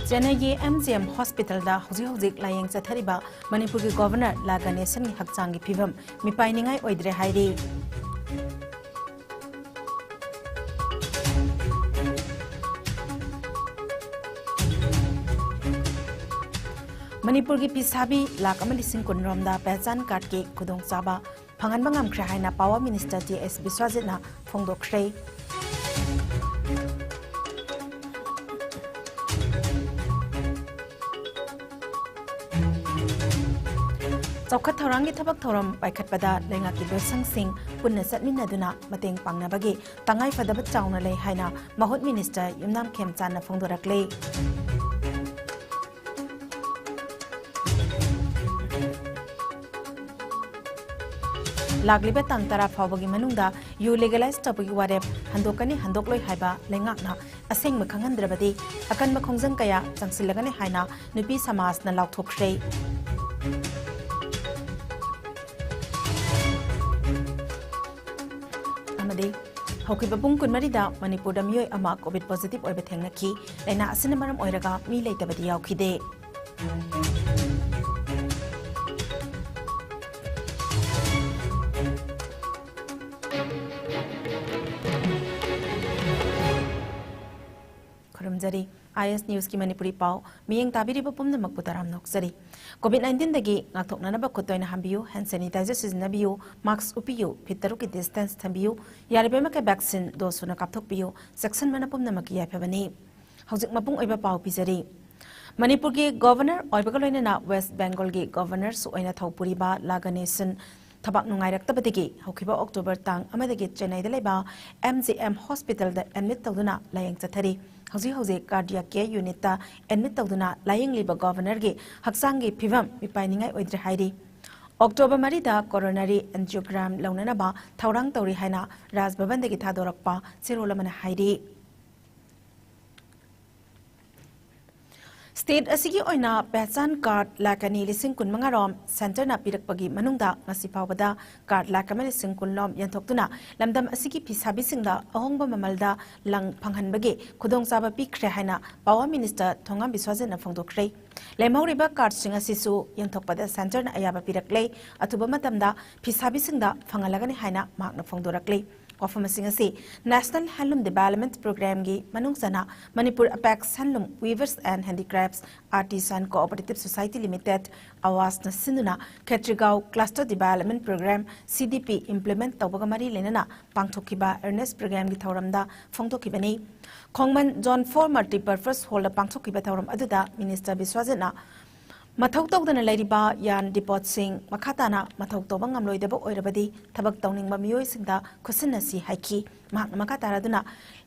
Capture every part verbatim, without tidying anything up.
ꯆꯦꯟꯅꯥꯏꯒꯤ M G M ꯍꯣꯁꯄꯤꯇꯥꯜꯗ ꯍꯧꯖꯤꯛ ꯍꯧꯖꯤꯛ ꯂꯥꯌꯦꯡ ꯆꯠꯊꯔꯤꯕ ꯃꯅꯤꯄꯨꯔꯒꯤ ꯒꯣꯚꯔꯅꯔ ꯂꯥ ꯒꯅꯦꯁꯟꯒꯤ ꯍꯛꯆꯥꯡꯒꯤ ꯐꯤꯕꯝ ꯃꯤꯄꯥꯏꯅꯤꯡꯉꯥꯏ ꯑꯣꯏꯗ꯭ꯔꯦ ꯍꯥꯏꯔꯤ꯫ ꯃꯅꯤꯄꯨꯔꯒꯤ ꯐꯤꯁꯥꯕꯤ ꯂꯥꯈ ꯑꯃ ꯂꯤꯁꯤꯡ ꯀꯨꯟ ꯔꯣꯝꯗ ꯄꯦꯍꯆꯥꯟ ꯀꯥꯔꯗꯀꯤ ꯈꯨꯗꯣꯡꯆꯥꯕ ꯐꯪꯍꯟꯕ ꯉꯝꯈ꯭ꯔꯦ ꯍꯥꯏꯅ ꯄꯥꯋꯔ ꯃꯤꯅꯤꯁꯇꯔ ꯇꯤ ꯑꯦꯁ ꯕꯤꯁ꯭ꯋꯥꯖꯤꯠꯅ ꯐꯣꯡꯗꯣꯛꯈ꯭ꯔꯦ꯫ ꯆꯥꯎꯈꯠ ꯊꯧꯔꯥꯡꯒꯤ ꯊꯕꯛ ꯊꯧꯔꯝ ꯄꯥꯏꯈꯠꯄꯗ ꯂꯩꯉꯥꯛꯀꯤ ꯂꯣꯏꯁꯪꯁꯤꯡ ꯄꯨꯟꯅ ꯆꯠꯃꯤꯟꯅꯗꯨꯅ ꯃꯇꯦꯡ ꯄꯥꯡꯅꯕꯒꯤ ꯇꯉꯥꯏꯐꯗꯕ ꯆꯥꯎꯅ ꯂꯩ ꯍꯥꯏꯅ ꯃꯍꯨꯠ ꯃꯤꯅꯤꯁꯇꯔ ꯌꯨꯝꯅꯥꯝ ꯈꯦꯝꯆꯥꯟꯅ ꯐꯣꯡꯗꯣꯔꯛꯂꯤ꯫ ꯂꯥꯛꯂꯤꯕ ꯇꯥꯡ ꯇꯔꯥ ꯐꯥꯎꯕꯒꯤ ꯃꯅꯨꯡꯗ ꯌꯨ ꯂꯤꯒꯦꯂꯥꯏꯖ ꯇꯧꯕꯒꯤ ꯋꯥꯔꯦꯞ ꯍꯟꯗꯣꯛꯀꯅꯤ ꯍꯟꯗꯣꯛꯂꯣꯏ ꯍꯥꯏꯕ ꯂꯩꯉꯥꯛꯅ ꯑꯁꯦꯡꯕ ꯈꯪꯍꯟꯗ꯭ꯔꯕꯗꯤ ꯑꯀꯟꯕ ꯈꯣꯡꯖꯪ ꯀꯌꯥ ꯆꯪꯁꯤꯜꯂꯒꯅꯤ ꯍꯥꯏꯅ ꯅꯨꯄꯤ ꯁꯃꯥꯖꯅ ꯂꯥꯎꯊꯣꯛꯈ꯭ꯔꯦ꯫ ꯑꯃꯗꯤ ꯍꯧꯈꯤꯕ ꯄꯨꯡ ꯀꯨꯟꯃꯔꯤꯗ ꯃꯅꯤꯄꯨꯔꯗ ꯃꯤꯑꯣꯏ ꯑꯃ ꯀꯣꯚꯤꯗ ꯄꯣꯖꯤꯇꯤꯚ ꯑꯣꯏꯕ ꯊꯦꯡꯅꯈꯤ꯫ ꯂꯥꯏꯅꯥ ꯑꯁꯤꯅ ꯃꯔꯝ ꯑꯣꯏꯔꯒ ꯃꯤ ꯂꯩꯇꯕꯗꯤ ꯌꯥꯎꯈꯤꯗꯦ꯫ ꯈꯨꯔꯨꯝꯖꯔꯤ꯫ ꯑꯥꯏ ꯑꯦꯁ ꯅ꯭ꯌꯨꯁꯀꯤ ꯃꯅꯤꯄꯨꯔꯤ ꯄꯥꯎ ꯃꯤꯠꯌꯦꯡ ꯇꯥꯕꯤꯔꯤꯕ ꯄꯨꯝꯅꯃꯛꯄꯨ ꯇꯔꯥꯝꯅ ꯑꯣꯛꯆꯔꯤ꯫ ꯀꯣꯚꯤꯗ ꯅꯥꯏꯟꯇꯤꯟꯗꯒꯤ ꯉꯥꯛꯊꯣꯛꯅꯅꯕ ꯈꯨꯠ ꯇꯣꯏꯅ ꯍꯥꯝꯕꯤꯌꯨ, ꯍꯦꯟ ꯁꯦꯅꯤꯇꯥꯏꯖꯔ ꯁꯤꯖꯤꯟꯅꯕꯤꯌꯨ, ꯃꯥꯁꯛ ꯎꯞꯄꯤꯌꯨ, ꯐꯤꯠ ꯇꯔꯨꯛꯀꯤ ꯗꯤꯁꯇꯦꯟꯁ ꯊꯝꯕꯤꯌꯨ, ꯌꯥꯔꯤꯕꯃꯈꯩ ꯚꯦꯛꯁꯤꯟ ꯗꯣꯁ ꯁꯨꯅ ꯀꯥꯞꯊꯣꯛꯄꯤꯌꯨ, ꯆꯦꯛꯁꯤꯟꯕꯅ ꯄꯨꯝꯅꯃꯛꯀꯤ ꯌꯥꯏꯐꯕꯅꯤ꯫ ꯍꯧꯖꯤꯛ ꯃꯄꯨꯡ ꯑꯣꯏꯕ ꯄꯥꯎ ꯄꯤꯖꯔꯤ꯫ ꯃꯅꯤꯄꯨꯔꯒꯤ ꯒꯣꯚꯔꯅꯔ ꯑꯣꯏꯕꯒ ꯂꯣꯏꯅꯅ ꯋꯦꯁ꯭ꯠ ꯕꯦꯡꯒꯣꯜꯒꯤ ꯒꯣꯚꯔꯅꯔꯁꯨ ꯑꯣꯏꯅ ꯊꯧ ꯄꯨꯔꯤꯕ ꯂꯥ ꯒꯅꯦꯁꯟ ꯊꯕꯥꯛ ꯅꯨꯡꯉꯥꯏꯔꯛꯇꯕꯗꯒꯤ ꯍꯧꯈꯤꯕ ꯑꯣꯛꯇꯣꯕꯔ ꯇꯥꯡ ꯑꯃꯗꯒꯤ ꯆꯦꯟꯅꯥꯏꯗ ꯂꯩꯕ ꯑꯦꯝ ꯖꯤ ꯑꯦꯝ ꯍꯣꯁꯄꯤꯇꯥꯜꯗ ꯑꯦꯗꯃꯤꯠ ꯇꯧꯗꯨꯅ ꯂꯥꯌꯦꯡ ꯆꯠꯊꯔꯤ꯫ ꯍꯧꯖꯤꯛ ꯍꯧꯖꯤꯛ ꯀꯥꯔꯗꯤꯌꯥꯛ ꯀꯦꯌꯔ ꯌꯨꯅꯤꯠꯇ ꯑꯦꯗꯃꯤꯠ ꯇꯧꯗꯨꯅ ꯂꯥꯌꯦꯡꯂꯤꯕ ꯒꯣꯚꯔꯅꯔꯒꯤ ꯍꯛꯆꯥꯡꯒꯤ ꯐꯤꯕꯝ ꯃꯤꯄꯥꯏꯅꯤꯡꯉꯥꯏ ꯑꯣꯏꯗ꯭ꯔꯦ ꯍꯥꯏꯔꯤ꯫ ꯑꯣꯛꯇꯣꯕꯔ ꯃꯔꯤꯗ ꯀꯣꯔꯣꯅꯔꯤ ꯑꯦꯟꯖꯤꯑꯣꯒ꯭ꯔꯥꯝ ꯂꯧꯅꯅꯕ ꯊꯧꯔꯥꯡ ꯇꯧꯔꯤ ꯍꯥꯏꯅ ꯔꯥꯖ ꯚꯕꯟꯗꯒꯤ ꯊꯥꯗꯣꯔꯛꯄ ꯆꯦꯔꯣꯜ ꯑꯃꯅ ꯍꯥꯏꯔꯤ꯫ ꯁ꯭ꯇꯦꯠ ꯑꯁꯤꯒꯤ ꯑꯣꯏꯅ ꯄꯦꯍꯆꯥꯟ ꯀꯥꯔꯗ ꯂꯥꯈ ꯑꯅꯤ ꯂꯤꯁꯤꯡ ꯀꯨꯟ ꯃꯉꯥ ꯔꯣꯝ ꯁꯦꯟꯇꯔꯅ ꯄꯤꯔꯛꯄꯒꯤ ꯃꯅꯨꯡꯗ ꯉꯁꯤ ꯐꯥꯎꯕꯗ ꯀꯥꯔꯗ ꯂꯥꯈ ꯑꯃ ꯂꯤꯁꯤꯡ ꯀꯨꯟ ꯂꯣꯝ ꯌꯦꯟꯊꯣꯛꯇꯨꯅ ꯂꯝꯗꯝ ꯑꯁꯤꯒꯤ ꯐꯤꯁꯥꯕꯤꯁꯤꯡꯗ ꯑꯍꯣꯡꯕ ꯃꯃꯜꯗ ꯂꯪ ꯐꯪꯍꯟꯕꯒꯤ ꯈꯨꯗꯣꯡꯆꯥꯕ ꯄꯤꯈ꯭ꯔꯦ ꯍꯥꯏꯅ ꯄꯥꯋꯔ ꯃꯤꯅꯤꯁꯇꯔ ꯊꯣꯉꯥꯝ ꯕꯤꯁ꯭ꯋꯥꯖꯤꯠꯅ ꯐꯣꯡꯗꯣꯛꯈ꯭ꯔꯦ꯫ ꯂꯦꯝꯍꯧꯔꯤꯕ ꯀꯥꯔꯗꯁꯤꯡ ꯑꯁꯤꯁꯨ ꯌꯦꯟꯊꯣꯛꯄꯗ ꯁꯦꯟꯇꯔꯅ ꯑꯌꯥꯕ ꯄꯤꯔꯛꯂꯦ꯫ ꯑꯊꯨꯕ ꯃꯇꯝꯗ ꯐꯤꯁꯥꯕꯤꯁꯤꯡꯗ ꯐꯪꯍꯜꯂꯒꯅꯤ ꯍꯥꯏꯅ ꯃꯍꯥꯛꯅ ꯐꯣꯡꯗꯣꯔꯛꯂꯤ꯫ ꯋꯥꯐꯝꯁꯤꯡ ꯑꯁꯤ National Handloom Development Programꯒꯤ ꯃꯅꯨꯡ ꯆꯟꯅ Manipur Apex Handloom Weavers and Handicrafts Artisan Cooperative Society Limited, ꯑꯋꯥꯁꯅ ꯁꯤꯟꯗꯨꯅ ꯈꯦꯇ꯭ꯔꯤꯒꯥꯎ Cluster Development Program, CDP, implement ꯇꯧꯕꯒ ꯃꯔꯤ ꯂꯩꯅꯅ ꯄꯥꯡꯊꯣꯛꯈꯤꯕ awareness programꯒꯤ ꯊꯧꯔꯝꯗ ꯐꯣꯡꯗꯣꯛꯈꯤꯕꯅꯤ꯫ ꯈꯣꯡꯃꯟ Zone four Multipurpose Hallꯗ ꯄꯥꯡꯊꯣꯛꯈꯤꯕ ꯊꯧꯔꯝ ꯑꯗꯨꯗ ꯃꯤꯅꯤꯁꯇꯔ ꯕꯤꯁ꯭ꯋꯥꯖꯤꯠꯅ ꯃꯊꯧ ꯇꯧꯗꯅ ꯂꯩꯔꯤꯕ yarn depotꯁꯤꯡ ꯃꯈꯥ ꯇꯥꯅ ꯃꯊꯧ ꯇꯧꯕ ꯉꯝꯂꯣꯏꯗꯕ ꯑꯣꯏꯔꯕꯗꯤ ꯊꯕꯛ ꯇꯧꯅꯤꯡꯕ ꯃꯤꯑꯣꯏꯁꯤꯡꯗ ꯈꯨꯠꯁꯤꯟꯅꯁꯤ ꯍꯥꯏꯈꯤ꯫ ꯃꯍꯥꯛꯅ ꯃꯈꯥ ꯇꯥꯔꯗꯨꯅ,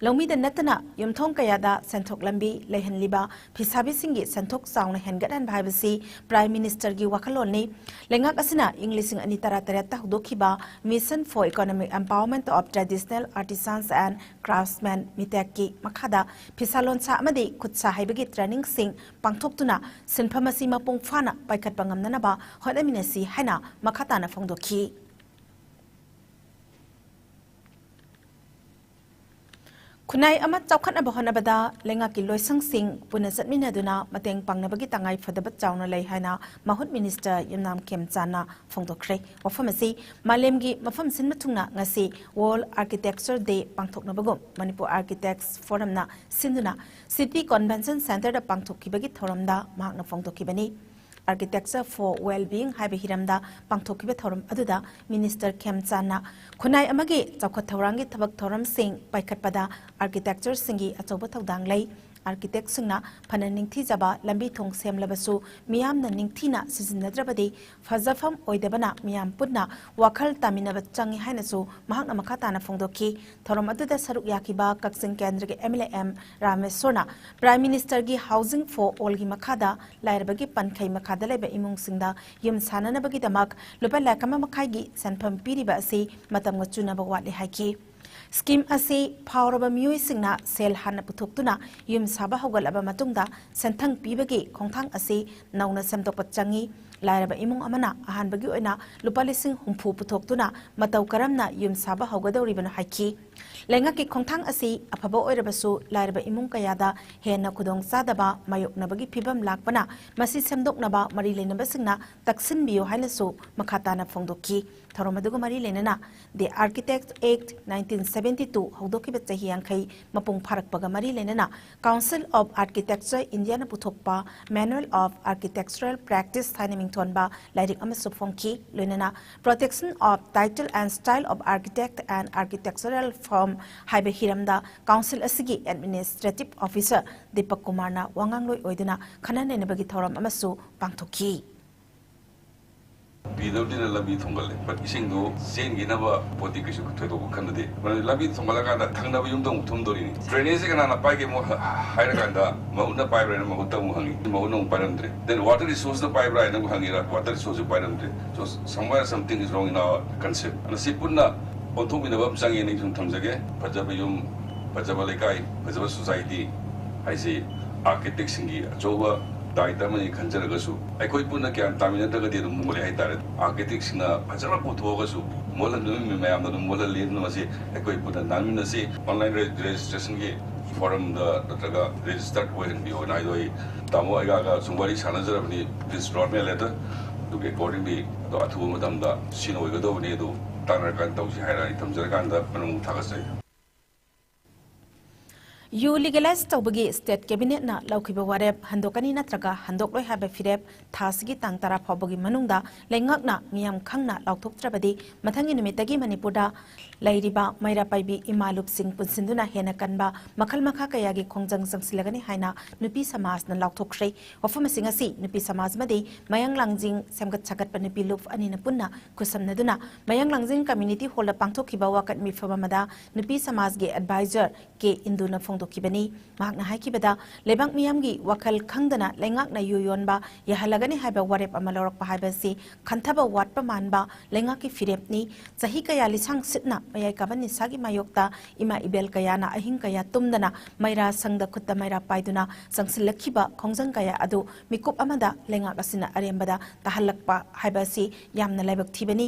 ꯂꯧꯃꯤꯗ ꯅꯠꯇꯅ ꯌꯨꯝꯊꯣꯡ ꯀꯌꯥꯗ ꯁꯦꯟꯊꯣꯛ ꯂꯝꯕꯤ ꯂꯩꯍꯟꯂꯤꯕ ꯐꯤꯁꯥꯕꯤꯁꯤꯡꯒꯤ ꯁꯦꯟꯊꯣꯛ ꯆꯥꯎꯅ ꯍꯦꯟꯒꯠꯍꯟꯕ ꯍꯥꯏꯕꯁꯤ Prime Ministerꯒꯤ ꯋꯥꯈꯜꯂꯣꯟꯅꯤ꯫ ꯂꯩꯉꯥꯛ ꯑꯁꯤꯅ ꯏꯪ ꯂꯤꯁꯤꯡ ꯑꯅꯤ ꯇꯔꯥꯇꯔꯦꯠꯇ ꯍꯧꯗꯣꯛꯈꯤꯕ Mission for Economic Empowerment of Traditional Artisans and Craftsmen, MITACꯀꯤ ꯃꯈꯥꯗ ꯐꯤꯁꯥ ꯂꯣꯟꯁꯥ ꯑꯃꯗꯤ ꯈꯨꯠꯁꯥ ꯍꯩꯕꯒꯤ trainingꯁꯤꯡ ꯄꯥꯡꯊꯣꯛꯇꯨꯅ ꯁꯤꯟꯐꯝ ꯑꯁꯤ ꯃꯄꯨꯡ ꯐꯥꯅ ꯄꯥꯏꯈꯠꯄ ꯉꯝꯅꯅꯕ ꯍꯣꯠꯅꯃꯤꯟꯅꯁꯤ ꯍꯥꯏꯅ ꯃꯈꯥ ꯇꯥꯅ ꯐꯣꯡꯗꯣꯛꯈꯤ꯫ ꯈꯨꯟꯅꯥꯏ ꯑꯃ ꯆꯥꯎꯈꯠꯅꯕ ꯍꯣꯠꯅꯕꯗ ꯂꯩꯉꯥꯛꯀꯤ ꯂꯣꯏꯁꯪꯁꯤꯡ ꯄꯨꯟꯅ ꯆꯠꯃꯤꯟꯅꯗꯨꯅ ꯃꯇꯦꯡ ꯄꯥꯡꯅꯕꯒꯤ ꯇꯉꯥꯏ ꯐꯗꯕ ꯆꯥꯎꯅ ꯂꯩ ꯍꯥꯏꯅ ꯃꯍꯨꯠ ꯃꯤꯅꯤꯁꯇꯔ ꯌꯨꯝꯅꯥꯝ ꯈꯦꯝꯆꯥꯟꯅ ꯐꯣꯡꯗꯣꯛꯈ꯭ꯔꯦ꯫ ꯋꯥꯐꯝ ꯑꯁꯤ ꯃꯥꯂꯦꯝꯒꯤ ꯃꯐꯝ ꯁꯤꯟꯕ ꯊꯨꯡꯅ ꯉꯁꯤ World Architecture Day ꯄꯥꯡꯊꯣꯛꯅꯕꯒꯨꯝ Manipur Architects Forumꯅ ꯁꯤꯟꯗꯨꯅ City Convention Centreꯗ ꯄꯥꯡꯊꯣꯛꯈꯤꯕꯒꯤ ꯊꯧꯔꯝꯗ ꯃꯍꯥꯛꯅ ꯐꯣꯡꯗꯣꯛꯈꯤꯕꯅꯤ꯫ Architecture for Well-being ꯍꯥꯏꯕ ꯍꯤꯔꯝꯗ ꯄꯥꯡꯊꯣꯛꯈꯤꯕ ꯊꯧꯔꯝ ꯑꯗꯨꯗ ꯃꯤꯅꯤꯁꯇꯔ ꯈꯦꯝꯆꯥꯟꯅ ꯈꯨꯟꯅꯥꯏ ꯑꯃꯒꯤ ꯆꯥꯎꯈꯠ ꯊꯧꯔꯥꯡꯒꯤ ꯊꯕꯛ ꯊꯧꯔꯝꯁꯤꯡ ꯄꯥꯏꯈꯠꯄꯗ architectꯁꯤꯡꯒꯤ ꯑꯆꯧꯕ ꯊꯧꯗꯥꯡ ꯂꯩ꯫ Architectꯁꯤꯡꯅ ꯐꯅ ꯅꯤꯡꯊꯤꯖꯕ ꯂꯝꯕꯤ ꯊꯣꯡ ꯁꯦꯝꯂꯕꯁꯨ ꯃꯤꯌꯥꯝꯅ ꯅꯤꯡꯊꯤꯅ ꯁꯤꯖꯤꯟꯅꯗ꯭ꯔꯕꯗꯤ ꯐꯖꯐꯝ ꯑꯣꯏꯗꯕꯅ ꯃꯤꯌꯥꯝ ꯄꯨꯟꯅ ꯋꯥꯈꯜ ꯇꯥꯃꯤꯟꯅꯕ ꯆꯪꯏ ꯍꯥꯏꯅꯁꯨ ꯃꯍꯥꯛꯅ ꯃꯈꯥ ꯇꯥꯅ ꯐꯣꯡꯗꯣꯛꯈꯤ꯫ ꯊꯧꯔꯝ ꯑꯗꯨꯗ ꯁꯔꯨꯛ ꯌꯥꯈꯤꯕ ꯀꯛꯆꯤꯡ ꯀꯦꯟꯗ꯭ꯔꯒꯤ MLA M ꯔꯥꯃꯦꯁꯣꯔꯅ Prime Ministerꯒꯤ Housing for Allꯒꯤ ꯃꯈꯥꯗ ꯂꯥꯏꯔꯕꯒꯤ ꯄꯟꯈꯩ ꯃꯈꯥꯗ ꯂꯩꯕ ꯏꯃꯨꯡꯁꯤꯡꯗ ꯌꯨꯝ ꯁꯥꯅꯅꯕꯒꯤꯗꯃꯛ ꯂꯨꯄꯥ ꯂꯥꯈ ꯑꯃ ꯃꯈꯥꯏꯒꯤ ꯁꯦꯟꯐꯝ ꯄꯤꯔꯤꯕ ꯑꯁꯤ ꯃꯇꯝꯒ ꯆꯨꯅꯕ ꯋꯥꯠꯂꯤ ꯍꯥꯏꯈꯤ꯫ ꯁ꯭ꯀꯤꯝ ꯑꯁꯤ ꯐꯥꯎꯔꯕ ꯃꯤꯑꯣꯏꯁꯤꯡꯅ ꯁꯦꯜ ꯍꯥꯟꯅ ꯄꯨꯊꯣꯛꯇꯨꯅ ꯌꯨꯝ ꯁꯥꯕ ꯍꯧꯒꯠꯂꯕ ꯃꯇꯨꯡꯗ ꯁꯦꯟꯊꯪ ꯄꯤꯕꯒꯤ ꯈꯣꯡꯊꯥꯡ ꯑꯁꯤ ꯅꯧꯅ ꯁꯦꯝꯗꯣꯛꯄ ꯆꯪꯏ꯫ ꯂꯥꯏꯔꯕ ꯏꯃꯨꯡ ꯑꯃꯅ ꯑꯍꯥꯟꯕꯒꯤ ꯑꯣꯏꯅ ꯂꯨꯄꯥ ꯂꯤꯁꯤꯡ ꯍꯨꯝꯐꯨ ꯄꯨꯊꯣꯛꯇꯨꯅ ꯃꯇꯧ ꯀꯔꯝꯅ ꯌꯨꯝ ꯁꯥꯕ ꯍꯧꯒꯗꯧꯔꯤꯕꯅꯣ ꯍꯥꯏꯈꯤ꯫ ꯂꯩꯉꯥꯛꯀꯤ ꯈꯣꯡꯊꯥꯡ ꯑꯁꯤ ꯑꯐꯕ ꯑꯣꯏꯔꯕꯁꯨ ꯂꯥꯏꯔꯕ ꯏꯃꯨꯡ ꯀꯌꯥꯗ ꯍꯦꯟꯅ ꯈꯨꯗꯣꯡꯆꯥꯗꯕ ꯃꯥꯌꯣꯛꯅꯕꯒꯤ ꯐꯤꯚꯝ ꯂꯥꯛꯄꯅ ꯃꯁꯤ ꯁꯦꯝꯗꯣꯛꯅꯕ ꯃꯔꯤ ꯂꯩꯅꯕꯁꯤꯡꯅ ꯇꯛꯁꯤꯟꯕꯤꯌꯨ ꯍꯥꯏꯅꯁꯨ ꯃꯈꯥ ꯇꯥꯅ ꯐꯣꯡꯗꯣꯛꯈꯤ꯫ ꯊꯧꯔꯝ ꯑꯗꯨꯒ ꯃꯔꯤ ꯂꯩꯅꯅ The Architect Act nineteen seventy two ꯍꯧꯗꯣꯛꯈꯤꯕ ꯆꯍꯤ ꯌꯥꯡꯈꯩ ꯃꯄꯨꯡ ꯐꯥꯔꯛꯄꯒ ꯃꯔꯤ ꯂꯩꯅꯅ Council of Architecture Indiaꯅ ꯄꯨꯊꯣꯛꯄ Manual of Architectural Practice ꯍꯥꯏꯅ ꯃꯤꯡꯊꯣꯟꯕ ꯂꯥꯏꯔꯤꯛ ꯑꯃꯁꯨ ꯐꯣꯡꯈꯤ꯫ ꯂꯣꯏꯅꯅ Protection of Title and Style of Architect and Architectural Firm ꯍꯥꯏꯕ ꯍꯤꯔꯝꯗ Council ꯑꯁꯤꯒꯤ Administrative Officer ꯗꯤꯄꯛ ꯀꯨꯃꯥꯔꯅ ꯋꯥꯉꯥꯡꯂꯣꯏ ꯑꯣꯏꯗꯨꯅ ꯈꯟꯅ ꯅꯩꯅꯕꯒꯤ ꯊꯧꯔꯝ ꯑꯃꯁꯨ ꯄꯥꯡꯊꯣꯛꯈꯤ꯫ ꯄꯤ ꯗꯕ꯭ꯂꯤꯎ ꯗꯤꯅ ꯂꯝꯕꯤ ꯊꯣꯡꯒꯜꯂꯦ, but ꯏꯁꯤꯡꯗꯨ ꯆꯦꯟꯈꯤꯅꯕ ꯄꯣꯠꯇꯤ ꯀꯩꯁꯨ ꯊꯣꯏꯗꯣꯛꯄ ꯈꯟꯅꯗꯦ꯫ ꯃꯔꯝꯗꯤ ꯂꯝꯕꯤ ꯊꯣꯡꯒꯠꯂꯀꯥꯟꯗ ꯊꯪꯅꯕ ꯌꯨꯝꯗ ꯑꯃꯨꯛ ꯊꯨꯝꯗꯣꯔꯤꯅꯤ꯫ Drainage ꯁꯦ ꯀꯅꯥꯅ ꯄꯥꯏꯒꯦ ꯑꯃꯨꯛ ꯍꯥꯏꯔꯀꯥꯟꯗ ꯃꯍꯨꯠꯅ ꯄꯥꯏꯕ꯭ꯔꯥ ꯍꯥꯏꯅ ꯃꯍꯨꯠꯇ ꯑꯃꯨꯛ ꯍꯪꯉꯤ, ꯃꯍꯨꯠꯅ ꯑꯃꯨꯛ ꯄꯥꯏꯔꯝꯗ꯭ꯔꯦ꯫ Then water resource ꯅ ꯄꯥꯏꯕ꯭ꯔꯥ ꯍꯥꯏꯅ ꯑꯃꯨꯛ ꯍꯪꯉꯤꯔ, water resource ꯁꯨ ꯄꯥꯏꯔꯝꯗ꯭ꯔꯦ꯫ So somewhere something is wrong in our concept. ꯑꯗꯨꯅ ꯁꯤ ꯄꯨꯟꯅ ꯑꯣꯟꯊꯣꯛꯃꯤꯟꯅꯕ ꯑꯃ ꯆꯪꯉꯦꯅ ꯑꯩ ꯁꯨꯝ ꯊꯝꯖꯒꯦ꯫ ꯐꯖꯕ ꯌꯨꯝ, ꯐꯖꯕ ꯂꯩꯀꯥꯏ, ꯐꯖꯕ society ꯍꯥꯏꯁꯤ architect ꯁꯤꯡꯒꯤ ꯑꯆꯧꯕ ꯗꯥꯏꯇ ꯑꯃꯅꯤ ꯈꯟꯖꯔꯒꯁꯨ, ꯑꯩꯈꯣꯏ ꯄꯨꯟꯅ ꯒ꯭ꯌꯥꯟ ꯇꯥꯃꯤꯟꯅꯗ꯭ꯔꯒꯗꯤ ꯑꯗꯨꯝ ꯃꯣꯠꯂꯦ ꯍꯥꯏꯇꯥꯔꯦ꯫ Architect ꯁꯤꯡꯅ ꯐꯖꯅ ꯄꯨꯊꯣꯛꯑꯒꯁꯨ ꯃꯣꯠꯍꯟꯕ ꯃꯤ ꯃꯌꯥꯝꯅ ꯑꯗꯨꯝ ꯃꯣꯠꯍꯜꯂꯤ꯫ ꯑꯗꯨꯅ ꯃꯁꯤ ꯑꯩꯈꯣꯏ ꯄꯨꯟꯅ ꯅꯥꯟꯃꯤꯟꯅꯁꯤ꯫ Online re-, registration ꯒꯤ form ꯗ ꯅꯠꯇ꯭ꯔꯒ registered ꯑꯣꯏꯍꯟꯕꯤꯌꯣꯅ ꯍꯥꯏꯗꯣ ꯑꯩ ꯇꯥꯃꯣ ꯑꯩꯒ ꯁꯨꯝ ꯋꯥꯔꯤ ꯁꯥꯟꯅꯖꯔꯕꯅꯤ, this road map letter꯫ ꯑꯗꯨꯒꯤ accordingly ꯑꯗꯣ ꯑꯊꯨꯕ ꯃꯇꯝꯗ ꯁꯤꯅ ꯑꯣꯏꯒꯗꯧꯕꯅꯤ꯫ ꯑꯗꯨ ꯇꯥꯟꯅꯔꯀꯥꯟꯗ ꯇꯧꯁꯤ ꯍꯥꯏꯔ ꯑꯩ ꯊꯝꯖꯔꯀꯥꯟꯗ ꯃꯅꯨꯡ ꯊꯥꯒꯠꯆꯔꯤ꯫ ꯌꯨ legalize ꯇꯧꯕꯒꯤ state cabinet ꯅ ꯂꯧꯈꯤꯕ ꯋꯥꯔꯦꯞ ꯍꯟꯗꯣꯛꯀꯅꯤ ꯅꯠꯇ꯭ꯔꯒ ꯍꯟꯗꯣꯛꯂꯣꯏ ꯍꯥꯏꯕ ꯐꯤꯔꯦꯞ ꯊꯥ ꯑꯁꯤꯒꯤ ꯇꯥꯡ ꯇꯔꯥ ꯐꯥꯎꯕꯒꯤ ꯃꯅꯨꯡꯗ ꯂꯩꯉꯥꯛꯅ ꯃꯤꯌꯥꯝ ꯈꯪꯅ ꯂꯥꯎꯊꯣꯛꯇ꯭ꯔꯕꯗꯤ ꯃꯊꯪꯒꯤ ꯅꯨꯃꯤꯠꯇꯒꯤ ꯃꯅꯤꯄꯨꯔꯗ ꯂꯩꯔꯤꯕ ꯃꯩꯔꯥ ꯄꯥꯏꯕꯤ ꯏꯃꯥ ꯂꯨꯞꯁꯤꯡ ꯄꯨꯟꯁꯤꯟꯗꯨꯅ ꯍꯦꯟꯅ ꯀꯟꯕ ꯃꯈꯜ ꯃꯈꯥ ꯀꯌꯥꯒꯤ ꯈꯣꯡꯖꯪ ꯆꯪꯁꯤꯜꯂꯒꯅꯤ ꯍꯥꯏꯅ ꯅꯨꯄꯤ ꯁꯃꯥꯖꯅ ꯂꯥꯎꯊꯣꯛꯈ꯭ꯔꯦ꯫ ꯋꯥꯐꯝ ꯑꯁꯤꯡ ꯑꯁꯤ ꯅꯨꯄꯤ ꯁꯃꯥꯖ ꯑꯃꯗꯤ ꯃꯌꯥꯡ ꯂꯥꯡꯖꯤꯡ ꯁꯦꯝꯒꯠ ꯁꯥꯒꯠꯄ ꯅꯨꯄꯤ ꯂꯨꯞ ꯑꯅꯤꯅ ꯄꯨꯟꯅ ꯈꯨꯠꯁꯝꯅꯗꯨꯅ ꯃꯌꯥꯡ ꯂꯥꯡꯖꯤꯡ community hall ꯗ ꯄꯥꯡꯊꯣꯛꯈꯤꯕ ꯋꯥꯀꯠ ꯃꯤꯐꯝ ꯑꯃꯗ ꯅꯨꯄꯤ ꯁꯃꯥꯖꯒꯤ advisor ꯀꯦ ꯏꯟꯗꯨꯅ ꯐꯣꯡꯗꯣꯛꯈꯤ꯫ ꯇꯣꯛꯈꯤꯕꯅꯤ꯫ ꯃꯍꯥꯛꯅ ꯍꯥꯏꯈꯤꯕꯗ, ꯂꯩꯕꯥꯛ ꯃꯤꯌꯥꯝꯒꯤ ꯋꯥꯈꯜ ꯈꯪꯗꯅ ꯂꯩꯉꯥꯛꯅ ꯌꯨ ꯌꯣꯟꯕ ꯌꯥꯍꯜꯂꯒꯅꯤ ꯍꯥꯏꯕ ꯋꯥꯔꯦꯞ ꯑꯃ ꯂꯧꯔꯛꯄ ꯍꯥꯏꯕꯁꯤ ꯈꯟꯊꯕ ꯋꯥꯠꯄ ꯃꯥꯟꯕ ꯂꯩꯉꯥꯛꯀꯤ ꯐꯤꯔꯦꯞꯅꯤ꯫ ꯆꯍꯤ ꯀꯌꯥ ꯂꯤꯁꯥꯡ ꯁꯤꯠꯅ ꯃꯌꯥꯏ ꯀꯥꯕ ꯅꯤꯁꯥꯒꯤ ꯃꯥꯌꯣꯛꯇ ꯏꯃꯥ ꯏꯕꯦꯜ ꯀꯌꯥꯅ ꯑꯍꯤꯡ ꯀꯌꯥ ꯇꯨꯝꯗꯅ ꯃꯩꯔꯥ ꯁꯪꯗ ꯈꯨꯠꯇ ꯃꯩꯔꯥ ꯄꯥꯏꯗꯨꯅ ꯆꯪꯁꯤꯜꯂꯛꯈꯤꯕ ꯈꯣꯡꯖꯪ ꯀꯌꯥ ꯑꯗꯨ ꯃꯤꯀꯨꯞ ꯑꯃꯗ ꯂꯩꯉꯥꯛ ꯑꯁꯤꯅ ꯑꯔꯦꯝꯕꯗ ꯇꯥꯍꯜꯂꯛꯄ ꯍꯥꯏꯕ ꯑꯁꯤ ꯌꯥꯝꯅ ꯂꯥꯏꯕꯛ ꯊꯤꯕꯅꯤ꯫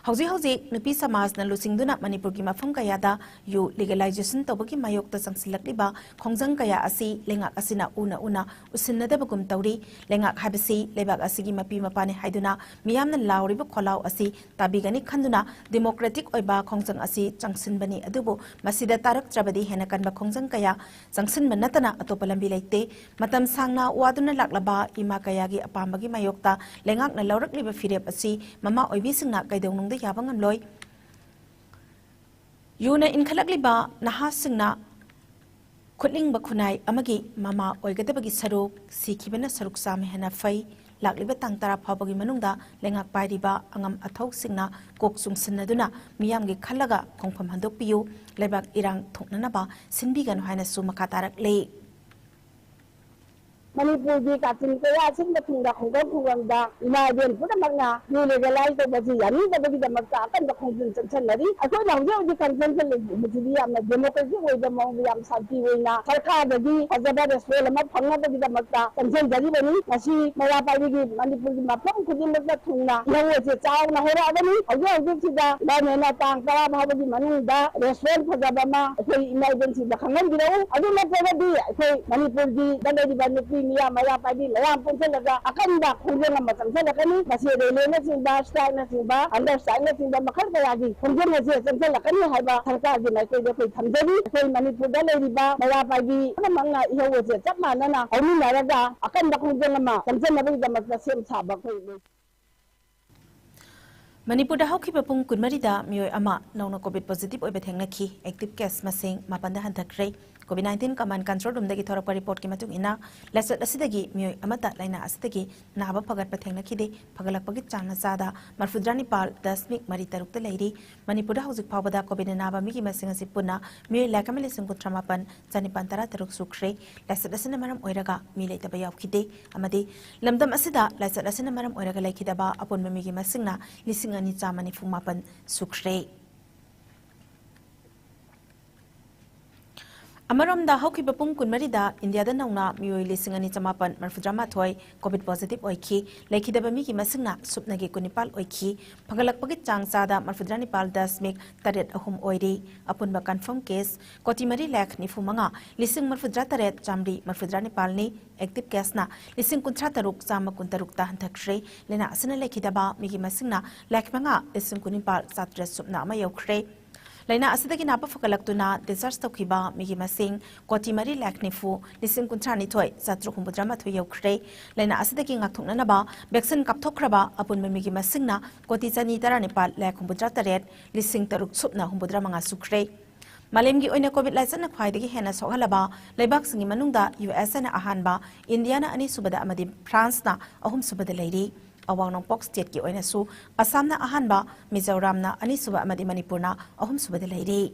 ꯍꯧꯖꯤꯛ ꯍꯧꯖꯤꯛ ꯅꯨꯄꯤ ꯁꯃꯥꯖꯅ ꯂꯨꯆꯤꯡꯗꯨꯅ ꯃꯅꯤꯄꯨꯔꯒꯤ ꯃꯐꯝ ꯀꯌꯥꯗ ꯌꯨ legalization ꯇꯧꯕꯒꯤ ꯃꯥꯌꯣꯛꯇ ꯆꯪꯁꯤꯜꯂꯛꯂꯤꯕ ꯈꯣꯡꯖꯪ ꯀꯌꯥ ꯑꯁꯤ ꯂꯩꯉꯥꯛ ꯑꯁꯤꯅ ꯎꯅ ꯎꯅ ꯎꯁꯤꯟꯅꯗꯕꯒꯨꯝ ꯇꯧꯔꯤ꯫ ꯂꯩꯉꯥꯛ ꯍꯥꯏꯕꯁꯤ ꯂꯩꯕꯥꯛ ꯑꯁꯤꯒꯤ ꯃꯄꯤ ꯃꯄꯥꯅꯤ ꯍꯥꯏꯗꯨꯅ ꯃꯤꯌꯥꯝꯅ ꯂꯥꯎꯔꯤꯕ ꯈꯣꯜꯂꯥꯎ ꯑꯁꯤ ꯇꯥꯕꯤꯒꯅꯤ ꯈꯟꯗꯨꯅ democratic ꯑꯣꯏꯕ ꯈꯣꯡꯖꯪ ꯑꯁꯤ ꯆꯪꯁꯤꯟꯕꯅꯤ꯫ ꯑꯗꯨꯕꯨ ꯃꯁꯤꯗ ꯇꯥꯔꯛꯇ꯭ꯔꯕꯗꯤ ꯍꯦꯟꯅ ꯀꯟꯕ ꯈꯣꯡꯖꯪ ꯀꯌꯥ ꯆꯪꯁꯤꯟꯕ ꯅꯠꯇꯅ ꯑꯇꯣꯞꯄ ꯂꯝꯕꯤ ꯂꯩꯇꯦ꯫ ꯃꯇꯝ ꯁꯥꯡꯅ ꯋꯥꯗꯨꯅ ꯂꯥꯛꯂꯕ ꯏꯃꯥ ꯀꯌꯥꯒꯤ ꯑꯄꯥꯝꯕꯒꯤ ꯃꯥꯌꯣꯛꯇ ꯂꯩꯉꯥꯛꯅ ꯂꯧꯔꯛꯂꯤꯕ ꯐꯤꯔꯦꯞ ꯑꯁꯤ ꯃꯃꯥ ꯑꯣꯏꯕꯤꯁꯤꯡꯅ ꯀꯩꯗꯧꯅꯨꯡꯗ ꯌꯥꯕ ꯉꯝꯂꯣꯏ꯫ ꯌꯨꯅ ꯏꯟꯈꯠꯂꯛꯂꯤꯕ ꯅꯍꯥꯁꯤꯡꯅ ꯈꯨꯠꯅꯤꯡꯕ ꯈꯨꯟꯅꯥꯏ ꯑꯃꯒꯤ ꯃꯃꯥ ꯑꯣꯏꯒꯗꯕꯒꯤ ꯁꯔꯨꯛ ꯁꯤꯈꯤꯕꯅ ꯁꯔꯨꯛ ꯆꯥꯝꯃ ꯍꯦꯟꯅ ꯐꯩ꯫ ꯂꯥꯛꯂꯤꯕ ꯇꯥꯡ ꯇꯔꯥ ꯐꯥꯎꯕꯒꯤ ꯃꯅꯨꯡꯗ ꯂꯩꯉꯥꯛ ꯄꯥꯏꯔꯤꯕ ꯑꯉꯝ ꯑꯊꯧꯁꯤꯡꯅ ꯀꯣꯛ ꯆꯨꯡꯁꯤꯟꯅꯗꯨꯅ ꯃꯤꯌꯥꯝꯒꯤ ꯈꯜꯂꯒ ꯈꯣꯡꯐꯝ ꯍꯟꯗꯣꯛꯄꯤꯌꯨ, ꯂꯩꯕꯥꯛ ꯏꯔꯥꯡ ꯊꯣꯛꯅꯅꯕ ꯁꯤꯟꯕꯤꯒꯅꯨ ꯍꯥꯏꯅꯁꯨ ꯃꯈꯥ ꯇꯥꯔꯛꯂꯤ꯫ ꯃꯅꯤꯄꯨꯔꯒꯤ ꯀꯥꯆꯤꯟ ꯀꯣꯌꯥ ꯑꯁꯤꯟꯕ ꯊꯨꯡꯅ ꯈꯨꯡꯒꯪ ꯈꯨꯡꯒꯪꯗ ꯏꯃꯥ ꯏꯕꯦꯟ ꯄꯨꯝꯅꯃꯛꯅ ꯌꯨ legalize ꯇꯧꯕꯁꯤ ꯌꯥꯅꯤꯡꯗꯕꯒꯤꯗꯃꯛꯇ ꯑꯀꯟꯕ ꯈꯣꯡꯖꯪ ꯆꯪꯁꯤꯟꯅꯔꯤ꯫ ꯑꯩꯈꯣꯏꯅ ꯍꯧꯖꯤꯛ ꯍꯧꯖꯤꯛ ꯈꯣꯡꯖꯪ ꯆꯪꯂꯤꯕꯁꯤꯗꯤ ꯌꯥꯝꯅ democratic ꯑꯣꯏꯕ ꯃꯑꯣꯡꯗ, ꯌꯥꯝ ꯁꯥꯟꯇꯤ ꯑꯣꯏꯅ ꯁꯔꯀꯥꯔꯗꯒꯤ ꯐꯖꯕ response ꯑꯃ ꯐꯪꯅꯕꯒꯤꯗꯃꯛꯇ ꯆꯪꯁꯤꯟꯖꯔꯤꯕꯅꯤ꯫ ꯃꯁꯤ ꯃꯩꯔꯥ ꯄꯥꯏꯕꯤꯒꯤ ꯃꯅꯤꯄꯨꯔꯒꯤ ꯃꯐꯝ ꯈꯨꯗꯤꯡꯃꯛꯇ ꯊꯨꯡꯅ ꯏꯍꯧ ꯑꯁꯤ ꯆꯥꯎꯅ ꯍꯧꯔꯛꯑꯒꯅꯤ꯫ ꯍꯧꯖꯤꯛ ꯍꯧꯖꯤꯛꯁꯤꯗ government ꯅ ꯇꯥꯡ ꯇꯔꯥ ꯐꯥꯎꯕꯒꯤ ꯃꯅꯨꯡꯗ response ꯐꯖꯕ ꯑꯃ ꯑꯩꯈꯣꯏ ꯏꯃꯥ ꯏꯕꯦꯟꯁꯤꯡꯗ ꯈꯪꯍꯟꯕꯤꯔꯛꯎ꯫ ꯑꯗꯨ ꯅꯠꯇ꯭ꯔꯒꯗꯤ ꯑꯩꯈꯣꯏ ꯃꯅꯤꯄꯨꯔꯒꯤ ꯂꯩꯔꯤꯕ ꯅꯨꯄꯤ ꯃꯤꯌꯥꯝ ꯃꯩꯔꯥ ꯄꯥꯏꯕꯤ ꯃꯌꯥꯝ ꯄꯨꯟꯁꯤꯜꯂꯒ ꯑꯀꯟꯕ ꯈꯣꯡꯖꯪ ꯑꯃ ꯆꯪꯁꯤꯜꯂꯛꯀꯅꯤ꯫ ꯃꯁꯤ rally ꯅꯆꯤꯡꯕ, strike ꯅꯆꯤꯡꯕ, hunger strike ꯅꯆꯤꯡꯕ ꯃꯈꯜ ꯀꯌꯥꯒꯤ ꯈꯣꯡꯖꯪ ꯑꯁꯤ ꯆꯪꯁꯤꯜꯂꯛꯀꯅꯤ ꯍꯥꯏꯕ ꯁꯔꯀꯥꯔꯒꯤ ꯃꯥꯏꯀꯩꯗ ꯑꯩꯈꯣꯏ ꯊꯝꯖꯔꯤ꯫ ꯑꯩꯈꯣꯏ ꯃꯅꯤꯄꯨꯔꯗ ꯂꯩꯔꯤꯕ ꯃꯩꯔꯥ ꯄꯥꯏꯕꯤ ꯄꯨꯝꯅꯃꯛꯅ ꯏꯍꯧ ꯑꯁꯦ ꯆꯞ ꯃꯥꯟꯅꯅ ꯍꯧꯃꯤꯟꯅꯔꯒ ꯑꯀꯟꯕ ꯈꯣꯡꯖꯪ ꯑꯃ ꯆꯪꯁꯤꯟꯅꯕꯒꯤꯗꯃꯛꯇ ꯁꯦꯝ ꯁꯥꯕ ꯑꯩꯈꯣꯏ ꯂꯣꯏ꯫ ꯃꯅꯤꯄꯨꯔꯗ ꯍꯧꯈꯤꯕ ꯄꯨꯡ ꯀꯨꯟꯃꯔꯤꯗ ꯃꯤꯑꯣꯏ ꯑꯃ ꯅꯧꯅ COVID positive ꯑꯣꯏꯕ ꯊꯦꯡꯅꯈꯤ꯫ Active case ꯃꯁꯤꯡ ꯃꯥꯄꯟꯗ ꯍꯟꯊꯈ꯭ꯔꯦ꯫ COVID nineteen Command Control Roomꯗꯒꯤ ꯊꯣꯔꯛꯄ reportꯀꯤ ꯃꯇꯨꯡ ꯏꯟꯅ, ꯂꯥꯏꯆꯠ ꯑꯁꯤꯗꯒꯤ ꯃꯤꯑꯣꯏ ꯑꯃꯠꯇ ꯂꯥꯏꯅꯥ ꯑꯁꯤꯗꯒꯤ ꯅꯥꯕ ꯐꯒꯠꯄ ꯊꯦꯡꯅꯈꯤꯗꯦ꯫ ꯐꯒꯠꯂꯛꯄꯒꯤ ꯆꯥꯡꯅ ꯆꯥꯗ ꯃꯔꯐꯨꯇꯔꯥ ꯅꯤꯄꯥꯜ ꯗꯁꯃꯤꯛ ꯃꯔꯤ ꯇꯔꯨꯛꯇ ꯂꯩꯔꯤ꯫ ꯃꯅꯤꯄꯨꯔꯗ ꯍꯧꯖꯤꯛ ꯐꯥꯎꯕꯗ COVID ꯅꯥꯕ ꯃꯤꯒꯤ ꯃꯁꯤꯡ ꯑꯁꯤ ꯄꯨꯟꯅ ꯃꯤꯑꯣꯏ ꯂꯥꯈ ꯑꯃ ꯂꯤꯁꯤꯡ ꯀꯨꯟꯊ꯭ꯔꯥ ꯃꯥꯄꯟ ꯆꯅꯤꯄꯥꯟ ꯇꯔꯥ ꯇꯔꯨꯛ ꯁꯨꯈ꯭ꯔꯦ꯫ ꯂꯥꯏꯆꯠ ꯑꯁꯤꯅ ꯃꯔꯝ ꯑꯣꯏꯔꯒ ꯃꯤ ꯂꯩꯇꯕ ꯌꯥꯎꯈꯤꯗꯦ ꯑꯃꯗꯤ ꯂꯝꯗꯝ ꯑꯁꯤꯗ ꯂꯥꯏꯆꯠ ꯑꯁꯤꯅ ꯃꯔꯝ ꯑꯣꯏꯔꯒ ꯂꯩꯈꯤꯗꯕ ꯑꯄꯨꯟꯕ ꯃꯤꯒꯤ ꯃꯁꯤꯡꯅ ꯂꯤꯁꯤꯡ ꯑꯅꯤ ꯆꯥꯝꯃ ꯅꯤꯐꯨ ꯃꯥꯄꯟ ꯁꯨꯈ꯭ꯔꯦ꯫ ꯑꯃꯔꯣꯝꯗ, ꯍꯧꯈꯤꯕ ꯄꯨꯡ ꯀꯨꯟꯃꯔꯤꯗ ꯏꯟꯗꯤꯌꯥꯗ ꯅꯧꯅ ꯃꯤꯑꯣꯏ ꯂꯤꯁꯤꯡ ꯑꯅꯤ ꯆꯃꯥꯄꯟ ꯃꯔꯐꯨꯇꯔꯥ ꯃꯥꯊꯣꯏ COVID positive ꯑꯣꯏꯈꯤ꯫ ꯂꯩꯈꯤꯗꯕ ꯃꯤꯒꯤ ꯃꯁꯤꯡꯅ ꯁꯨꯞꯅꯒꯤ ꯀꯨꯟꯅꯤꯄꯥꯜ ꯑꯣꯏꯈꯤ꯫ ꯐꯒꯠꯂꯛꯄꯒꯤ ꯆꯥꯡ ꯆꯥꯗ ꯃꯔꯐꯨꯇꯔꯥ ꯅꯤꯄꯥꯜ ꯗꯁꯃꯤꯛ ꯇꯔꯦꯠ ꯑꯍꯨꯝ ꯑꯣꯏꯔꯤ꯫ ꯑꯄꯨꯟꯕ confirm case ꯀꯣꯇꯤ ꯃꯔꯤ ꯂꯥꯈ ꯅꯤꯐꯨ ꯃꯉꯥ ꯂꯤꯁꯤꯡ ꯃꯔꯐꯨꯇꯔꯥ ꯇꯔꯦꯠ ꯆꯥꯃꯔꯤ ꯃꯔꯐꯨꯇꯔꯥ ꯅꯤꯄꯥꯜꯅꯤ꯫ Active caseꯅ ꯂꯤꯁꯤꯡ ꯀꯨꯟꯊ꯭ꯔꯥ ꯇꯔꯨꯛ ꯆꯥꯝꯃ ꯀꯨꯟꯇꯔꯨꯛꯇ ꯍꯟꯊꯈ꯭ꯔꯦ꯫ ꯂꯥꯏꯅꯥ ꯑꯁꯤꯅ ꯂꯩꯈꯤꯗꯕ ꯃꯤꯒꯤ ꯃꯁꯤꯡꯅ ꯂꯥꯈ ꯃꯉꯥ ꯂꯤꯁꯤꯡ ꯀꯨꯟꯅꯤꯄꯥꯜ ꯆꯥꯇ꯭ꯔꯦꯠ ꯁꯨꯞꯅ ꯑꯃ ꯌꯧꯈ꯭ꯔꯦ꯫ ꯂꯥꯏꯅꯥ ꯑꯁꯤꯗꯒꯤ ꯅꯥꯕ ꯐꯒꯠꯂꯛꯇꯨꯅ discharge ꯇꯧꯈꯤꯕ ꯃꯤꯒꯤ ꯃꯁꯤꯡ ꯀꯣꯇꯤ ꯃꯔꯤ ꯂꯥꯈ ꯅꯤꯐꯨ ꯂꯤꯁꯤꯡ ꯀꯨꯟꯊ꯭ꯔꯥ ꯅꯤꯊꯣꯏ ꯆꯥꯇ꯭ꯔꯨꯛ ꯍꯨꯝꯐꯨꯇꯔꯥ ꯃꯥꯊꯣꯏ ꯌꯧꯈ꯭ꯔꯦ꯫ ꯂꯥꯏꯅꯥ ꯑꯁꯤꯗꯒꯤ ꯉꯥꯛꯊꯣꯛꯅꯅꯕ vaccine ꯀꯥꯞꯊꯣꯛꯈ꯭ꯔꯕ ꯑꯄꯨꯟꯕ ꯃꯤꯒꯤ ꯃꯁꯤꯡꯅ ꯀꯣꯇꯤ ꯆꯅꯤ ꯇꯔꯥ ꯅꯤꯄꯥꯜ ꯂꯥꯈ ꯍꯨꯝꯐꯨꯇꯔꯥ ꯇꯔꯦꯠ ꯂꯤꯁꯤꯡ ꯇꯔꯨꯛ ꯁꯨꯞꯅ ꯍꯨꯝꯐꯨꯇꯔꯥ ꯃꯉꯥ ꯁꯨꯈ꯭ꯔꯦ꯫ ꯃꯥꯂꯦꯝꯒꯤ ꯑꯣꯏꯅ COVID ꯂꯥꯏꯆꯠꯅ ꯈ꯭ꯋꯥꯏꯗꯒꯤ ꯍꯦꯟꯅ ꯁꯣꯛꯍꯜꯂꯕ ꯂꯩꯕꯥꯛꯁꯤꯡꯒꯤ ꯃꯅꯨꯡꯗ USAꯅ ꯑꯍꯥꯟꯕ, ꯏꯟꯗꯤꯌꯥꯅ ꯑꯅꯤꯁꯨꯕꯗ ꯑꯃꯗꯤ ꯐ꯭ꯔꯥꯟꯁꯅ ꯑꯍꯨꯝꯁꯨꯕꯗ ꯂꯩꯔꯤ꯫ ꯑꯋꯥꯡ ꯅꯣꯡꯄꯣꯛ stateꯀꯤ ꯑꯣꯏꯅꯁꯨ ꯑꯁꯥꯝꯅ ꯑꯍꯥꯟꯕ, ꯃꯤꯖꯣꯔꯥꯝꯅ ꯑꯅꯤꯁꯨꯕ ꯑꯃꯗꯤ ꯃꯅꯤꯄꯨꯔꯅ ꯑꯍꯨꯝꯁꯨꯕꯗ ꯂꯩꯔꯤ꯫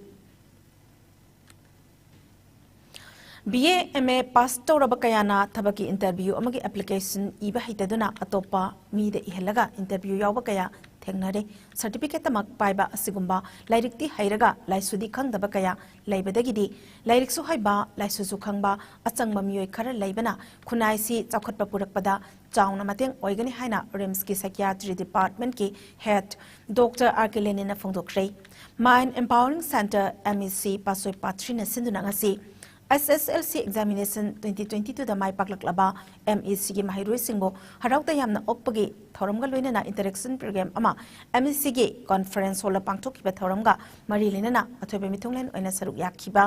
BA, MA pass ꯇꯧꯔꯕ ꯀꯌꯥꯅ ꯊꯕꯛꯀꯤ interview ꯑꯃꯒꯤ application ꯏꯕ ꯍꯩꯇꯗꯨꯅ ꯑꯇꯣꯞꯄ ꯃꯤꯗ ꯏꯍꯜꯂꯒ interview ꯌꯥꯎꯕ ꯀꯌꯥ ꯊꯦꯡꯅꯔꯦ꯫ Certificate ꯇꯃꯛ ꯄꯥꯏꯕ ꯑꯁꯤꯒꯨꯝꯕ ꯂꯥꯏꯔꯤꯛꯇꯤ ꯍꯩꯔꯒ ꯂꯥꯏꯁꯨꯗꯤ ꯈꯪꯗꯕ ꯀꯌꯥ ꯂꯩꯕꯗꯒꯤꯗꯤ ꯂꯥꯏꯔꯤꯛꯁꯨ ꯍꯩꯕ, ꯂꯥꯏꯁꯨꯁꯨ ꯈꯪꯕ ꯑꯆꯪꯕ ꯃꯤꯑꯣꯏ ꯈꯔ ꯂꯩꯕꯅ ꯈꯨꯟꯅꯥꯏꯁꯤ ꯆꯥꯎꯈꯠꯄ ꯄꯨꯔꯛꯄꯗ ꯆꯥꯎꯅ ꯃꯇꯦꯡ ꯑꯣꯏꯒꯅꯤ ꯍꯥꯏꯅ RIMSꯀꯤ psychiatry departmentꯀꯤ head Doctor R K Leninꯅ ꯐꯣꯡꯗꯣꯛꯈ꯭ꯔꯦ꯫ Mind Empowering Center, MEC ꯄꯥꯁꯣꯏ ꯄꯥꯊ꯭ꯔꯤꯅ ꯁꯤꯟꯗꯨꯅ ꯉꯁꯤ SSLC examination twenty twenty twoꯗ ꯃꯥꯏ ꯄꯥꯛꯂꯛꯂꯕ MECꯒꯤ ꯃꯍꯩꯔꯣꯏꯁꯤꯡꯕꯨ ꯍꯔꯥꯎ ꯇꯌꯥꯝꯅ ꯑꯣꯛꯄꯒꯤ ꯊꯧꯔꯝꯒ ꯂꯣꯏꯅꯅ interaction program ꯑꯃ MECꯒꯤ conference hallꯗ ꯄꯥꯡꯊꯣꯛꯈꯤꯕ ꯊꯧꯔꯝꯒ ꯃꯔꯤ ꯂꯩꯅꯅ ꯑꯊꯣꯏꯕ ꯃꯤꯊꯨꯡꯂꯦꯟ ꯑꯣꯏꯅ ꯁꯔꯨꯛ ꯌꯥꯈꯤꯕ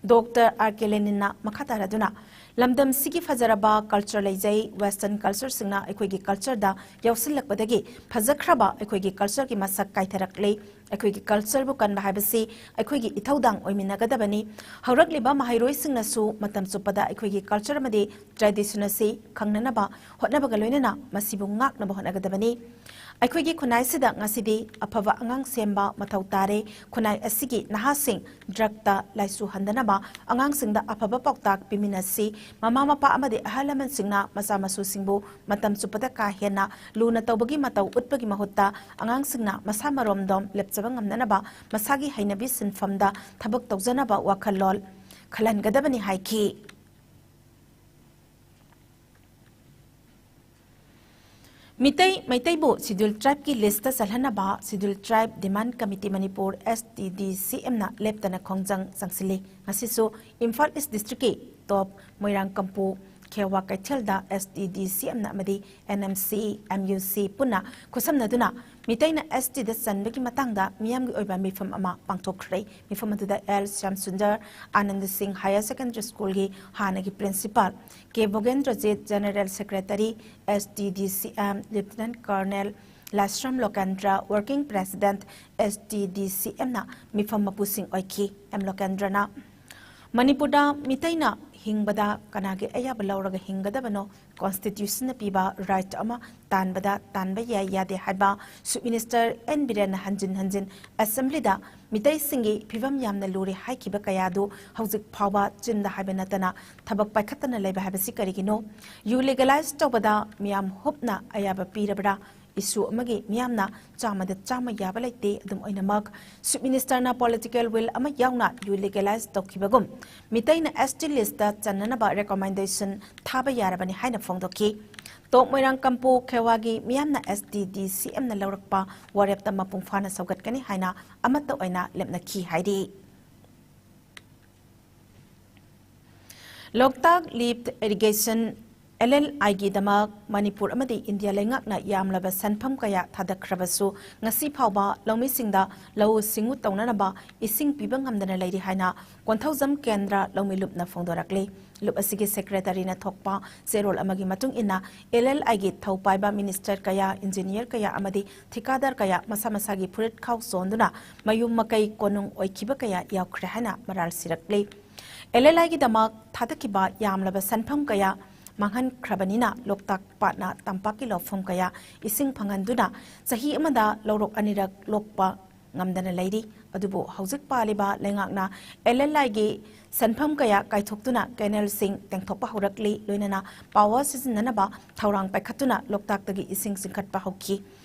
Doctor R K Leninꯅ ꯃꯈꯥ ꯇꯥꯔꯗꯨꯅ, ꯂꯝꯗꯝꯁꯤꯒꯤ ꯐꯖꯔꯕ culture ꯂꯩꯖꯩ꯫ Western cultureꯁꯤꯡꯅ ꯑꯩꯈꯣꯏꯒꯤ cultureꯗ ꯌꯥꯎꯁꯤꯜꯂꯛꯄꯗꯒꯤ ꯐꯖꯈ꯭ꯔꯕ ꯑꯩꯈꯣꯏꯒꯤ cultureꯒꯤ ꯃꯁꯛ ꯀꯥꯏꯊꯔꯛꯂꯤ꯫ ꯑꯩꯈꯣꯏꯒꯤ cultureꯕꯨ ꯀꯟꯕ ꯍꯥꯏꯕꯁꯤ ꯑꯩꯈꯣꯏꯒꯤ ꯏꯊꯧꯗꯥꯡ ꯑꯣꯏꯃꯤꯟꯅꯒꯗꯕꯅꯤ꯫ ꯍꯧꯔꯛꯂꯤꯕ ꯃꯍꯩꯔꯣꯏꯁꯤꯡꯅꯁꯨ ꯃꯇꯝ ꯆꯨꯞꯄꯗ ꯑꯩꯈꯣꯏꯒꯤ culture ꯑꯃꯗꯤ tradition ꯑꯁꯤ ꯈꯪꯅꯅꯕ ꯍꯣꯠꯅꯕꯒ ꯂꯣꯏꯅꯅ ꯃꯁꯤꯕꯨ ꯉꯥꯛꯅꯕ ꯍꯣꯠꯅꯒꯗꯕꯅꯤ꯫ ꯑꯩꯈꯣꯏꯒꯤ ꯈꯨꯟꯅꯥꯏꯁꯤꯗ ꯉꯁꯤꯗꯤ ꯑꯐꯕ ꯑꯉꯥꯡ ꯁꯦꯝꯕ ꯃꯊꯧ ꯇꯥꯔꯦ꯫ ꯈꯨꯟꯅꯥꯏ ꯑꯁꯤꯒꯤ ꯅꯍꯥꯁꯤꯡ drugꯇ ꯂꯥꯏꯆꯨꯍꯟꯗꯅꯕ ꯑꯉꯥꯡꯁꯤꯡꯗ ꯑꯐꯕ ꯄꯥꯎꯇꯥꯛ ꯄꯤꯃꯤꯟꯅꯁꯤ꯫ ꯃꯃꯥ ꯃꯄꯥ ꯑꯃꯗꯤ ꯑꯍꯜ ꯂꯃꯟꯁꯤꯡꯅ ꯃꯆꯥ ꯃꯁꯨꯁꯤꯡꯕꯨ ꯃꯇꯝ ꯆꯨꯞꯄꯗ ꯀꯥ ꯍꯦꯟꯅ ꯂꯨꯅ ꯇꯧꯕꯒꯤ ꯃꯇꯧ ꯎꯠꯄꯒꯤ ꯃꯍꯨꯠꯇ ꯑꯉꯥꯡꯁꯤꯡꯅ ꯃꯁꯥ ꯃꯔꯣꯝꯗꯣꯝ ꯂꯦꯞꯆꯕ ꯉꯝꯅꯅꯕ ꯃꯁꯥꯒꯤ ꯍꯩꯅꯕꯤ ꯁꯤꯟꯐꯝꯗ ꯊꯕꯛ ꯇꯧꯖꯅꯕ ꯋꯥꯈꯜꯂꯣꯟ ꯈꯜꯍꯟꯒꯗꯕꯅꯤ ꯍꯥꯏꯈꯤ꯫ Meitei, ꯃꯩꯇꯩꯕꯨ Scheduled Tribeꯀꯤ listꯇ ꯆꯜꯍꯟꯅꯕ Scheduled Tribe Demand Committee Manipur, STDCMꯅ ꯂꯦꯞꯇꯅ ꯈꯣꯡꯖꯪ ꯆꯪꯁꯤꯜꯂꯤ꯫ ꯉꯁꯤꯁꯨ ꯏꯝꯐꯥꯜ East Districtꯀꯤ top ꯃꯣꯏꯔꯥꯡ ꯀꯝꯄꯨ ꯈꯦꯋꯥ ꯀꯩꯊꯦꯜꯗ STDCMꯅ ꯑꯃꯗꯤ NMC, MUC ꯄꯨꯟꯅ ꯈꯨꯠꯁꯝꯅꯗꯨꯅ ꯃꯤꯇꯩꯅ STꯗ ꯆꯟꯕꯒꯤ ꯃꯇꯥꯡꯗ ꯃꯤꯌꯥꯝꯒꯤ ꯑꯣꯏꯕ ꯃꯤꯐꯝ ꯑꯃ ꯄꯥꯡꯊꯣꯛꯈ꯭ꯔꯦ꯫ ꯃꯤꯐꯝ ꯑꯗꯨꯗ ꯑꯦꯜ ꯁ꯭ꯌꯥꯝꯁꯨꯟꯗꯔ, ꯑꯥꯅꯟꯗ ꯁꯤꯡ Higher Secondary Schoolꯒꯤ ꯍꯥꯟꯅꯒꯤ principal, ꯀꯦ ꯚꯣꯒꯦꯟꯗ꯭ꯔꯖꯤꯠ, General Secretary, STDCM, Lieutenant Colonel ꯂꯥꯏꯁ꯭ꯔꯝ ꯂꯣꯀꯦꯟꯗ꯭ꯔ, Working President, STDCMꯅ ꯃꯤꯐꯝ ꯃꯄꯨꯁꯤꯡ ꯑꯣꯏꯈꯤ꯫ ꯑꯦꯝ ꯂꯣꯀꯦꯟꯗ꯭ꯔꯅ ꯃꯅꯤꯄꯨꯔꯗ ꯃꯤꯇꯩꯅ ꯍꯤꯡꯕꯗ ꯀꯅꯥꯒꯤ ꯑꯌꯥꯕ ꯂꯧꯔꯒ ꯍꯤꯡꯒꯗꯕꯅꯣ? Constitutionꯅ ꯄꯤꯕ right ꯑꯃ ꯇꯥꯟꯕꯗ ꯇꯥꯟꯕ ꯌꯥꯏ ꯌꯥꯗꯦ ꯍꯥꯏꯕ Chief Minister ꯑꯦꯟ ꯕꯤꯔꯦꯟꯅ ꯍꯟꯖꯤꯟ ꯍꯟꯖꯤꯟ Assemblyꯗ ꯃꯤꯇꯩꯁꯤꯡꯒꯤ ꯐꯤꯚꯝ ꯌꯥꯝꯅ ꯂꯨꯔꯦ ꯍꯥꯏꯈꯤꯕ ꯀꯌꯥꯗꯨ ꯍꯧꯖꯤꯛ ꯐꯥꯎꯕ ꯆꯤꯟꯗ ꯍꯥꯏꯕ ꯅꯠꯇꯅ ꯊꯕꯛ ꯄꯥꯏꯈꯠꯇꯅ ꯂꯩꯕ ꯍꯥꯏꯕꯁꯤ ꯀꯔꯤꯒꯤꯅꯣ? ꯌꯨ legalize ꯇꯧꯕꯗ ꯃꯤꯌꯥꯝ ꯍꯨꯞꯅ ꯑꯌꯥꯕ ꯄꯤꯔꯕ꯭ꯔꯥ? Issue ꯑꯃꯒꯤ ꯃꯤꯌꯥꯝꯅ ꯆꯥꯝꯃꯗ ꯆꯥꯝꯃ ꯌꯥꯕ ꯂꯩꯇꯦ꯫ ꯑꯗꯨꯝ ꯑꯣꯏꯅꯃꯛ, Chief Ministerꯅ political will ꯑꯃ ꯌꯥꯎꯅ ꯌꯨ legalize ꯇꯧꯈꯤꯕꯒꯨꯝ, ꯃꯤꯇꯩꯅ ST listꯇ ꯆꯟꯅꯅꯕ recommendation ꯊꯥꯕ ꯌꯥꯔꯕꯅꯤ ꯍꯥꯏꯅ ꯐꯣꯡꯗꯣꯛꯈꯤ꯫ ꯇꯣꯞ ꯃꯣꯏꯔꯥꯡ ꯀꯝꯄꯨ ꯈꯦꯋꯥꯒꯤ ꯃꯤꯌꯥꯝꯅ STDCMꯅ ꯂꯧꯔꯛꯄ ꯋꯥꯔꯦꯞꯇ ꯃꯄꯨꯡ ꯐꯥꯅ ꯁꯧꯒꯠꯀꯅꯤ ꯍꯥꯏꯅ ꯑꯃꯠꯇ ꯑꯣꯏꯅ ꯂꯦꯞꯅꯈꯤ ꯍꯥꯏꯔꯤ꯫ Loktak lift irrigation L L ꯑꯥꯏꯒꯤꯗꯃꯛ ꯃꯅꯤꯄꯨꯔ ꯑꯃꯗꯤ ꯏꯟꯗꯤꯌꯥ ꯂꯩꯉꯥꯛꯅ ꯌꯥꯝꯂꯕ ꯁꯦꯟꯐꯝ ꯀꯌꯥ ꯊꯥꯗꯈ꯭ꯔꯕꯁꯨ, ꯉꯁꯤ ꯐꯥꯎꯕ ꯂꯧꯃꯤꯁꯤꯡꯗ ꯂꯧꯎ ꯁꯤꯡꯎ ꯇꯧꯅꯅꯕ ꯏꯁꯤꯡ ꯄꯤꯕ ꯉꯝꯗꯅ ꯂꯩꯔꯤ ꯍꯥꯏꯅ ꯀꯣꯟꯊꯧꯖꯝ ꯀꯦꯟꯗ꯭ꯔ ꯂꯧꯃꯤ ꯂꯨꯞꯅ ꯐꯣꯡꯗꯣꯔꯛꯂꯤ꯫ ꯂꯨꯞ ꯑꯁꯤꯒꯤ ꯁꯦꯀ꯭ꯔꯦꯇꯔꯤꯅ ꯊꯣꯛꯄ ꯆꯦꯔꯣꯜ ꯑꯃꯒꯤ ꯃꯇꯨꯡ ꯏꯟꯅ, ꯑꯦꯜ ꯑꯦꯜ ꯑꯥꯏꯒꯤ ꯊꯧ ꯄꯥꯏꯕ ꯃꯤꯅꯤꯁꯇꯔ ꯀꯌꯥ, ꯏꯟꯖꯤꯅꯤꯌꯔ ꯀꯌꯥ ꯑꯃꯗꯤ ꯊꯤꯀꯥꯗꯥꯔ ꯀꯌꯥ ꯃꯁꯥ ꯃꯁꯥꯒꯤ ꯐꯨꯔꯤꯠ ꯈꯥꯎ ꯆꯣꯟꯗꯨꯅ ꯃꯌꯨꯝ ꯃꯀꯩ ꯀꯣꯅꯨꯡ ꯑꯣꯏꯈꯤꯕ ꯀꯌꯥ ꯌꯥꯎꯈ꯭ꯔꯦ ꯍꯥꯏꯅ ꯃꯔꯥꯜ ꯁꯤꯔꯛꯂꯤ꯫ ꯑꯦꯜ ꯑꯦꯜ ꯑꯥꯏꯒꯤꯗꯃꯛ ꯊꯥꯗꯈꯤꯕ ꯌꯥꯝꯂꯕ ꯁꯦꯟꯐꯝ ꯀꯌꯥ ꯃꯥꯡꯍꯟꯈ꯭ꯔꯕꯅꯤꯅ, ꯂꯣꯛꯇꯥꯛ ꯄꯥꯠꯅ ꯇꯝꯄꯥꯛꯀꯤ ꯂꯧꯐꯝ ꯀꯌꯥ ꯏꯁꯤꯡ ꯐꯪꯍꯟꯗꯨꯅ ꯆꯍꯤ ꯑꯃꯗ ꯂꯧꯔꯣꯛ ꯑꯅꯤꯔꯛ ꯂꯣꯛꯄ ꯉꯝꯗꯅ ꯂꯩꯔꯤ꯫ ꯑꯗꯨꯕꯨ ꯍꯧꯖꯤꯛ ꯄꯥꯜꯂꯤꯕ ꯂꯩꯉꯥꯛꯅ ꯑꯦꯜ ꯑꯦꯜ ꯑꯥꯏꯒꯤ ꯁꯦꯟꯐꯝ ꯀꯌꯥ ꯀꯥꯏꯊꯣꯛꯇꯨꯅ ꯀꯦꯅꯦꯜꯁꯤꯡ ꯇꯦꯡꯊꯣꯛꯄ ꯍꯧꯔꯛꯂꯤ, ꯂꯣꯏꯅꯅ ꯄꯥꯋꯔ ꯁꯤꯖꯤꯟꯅꯅꯕ ꯊꯧꯔꯥꯡ ꯄꯥꯏꯈꯠꯇꯨꯅ ꯂꯣꯛꯇꯥꯛꯇꯒꯤ ꯏꯁꯤꯡ ꯆꯤꯡꯈꯠꯄ ꯍꯧꯈꯤ꯫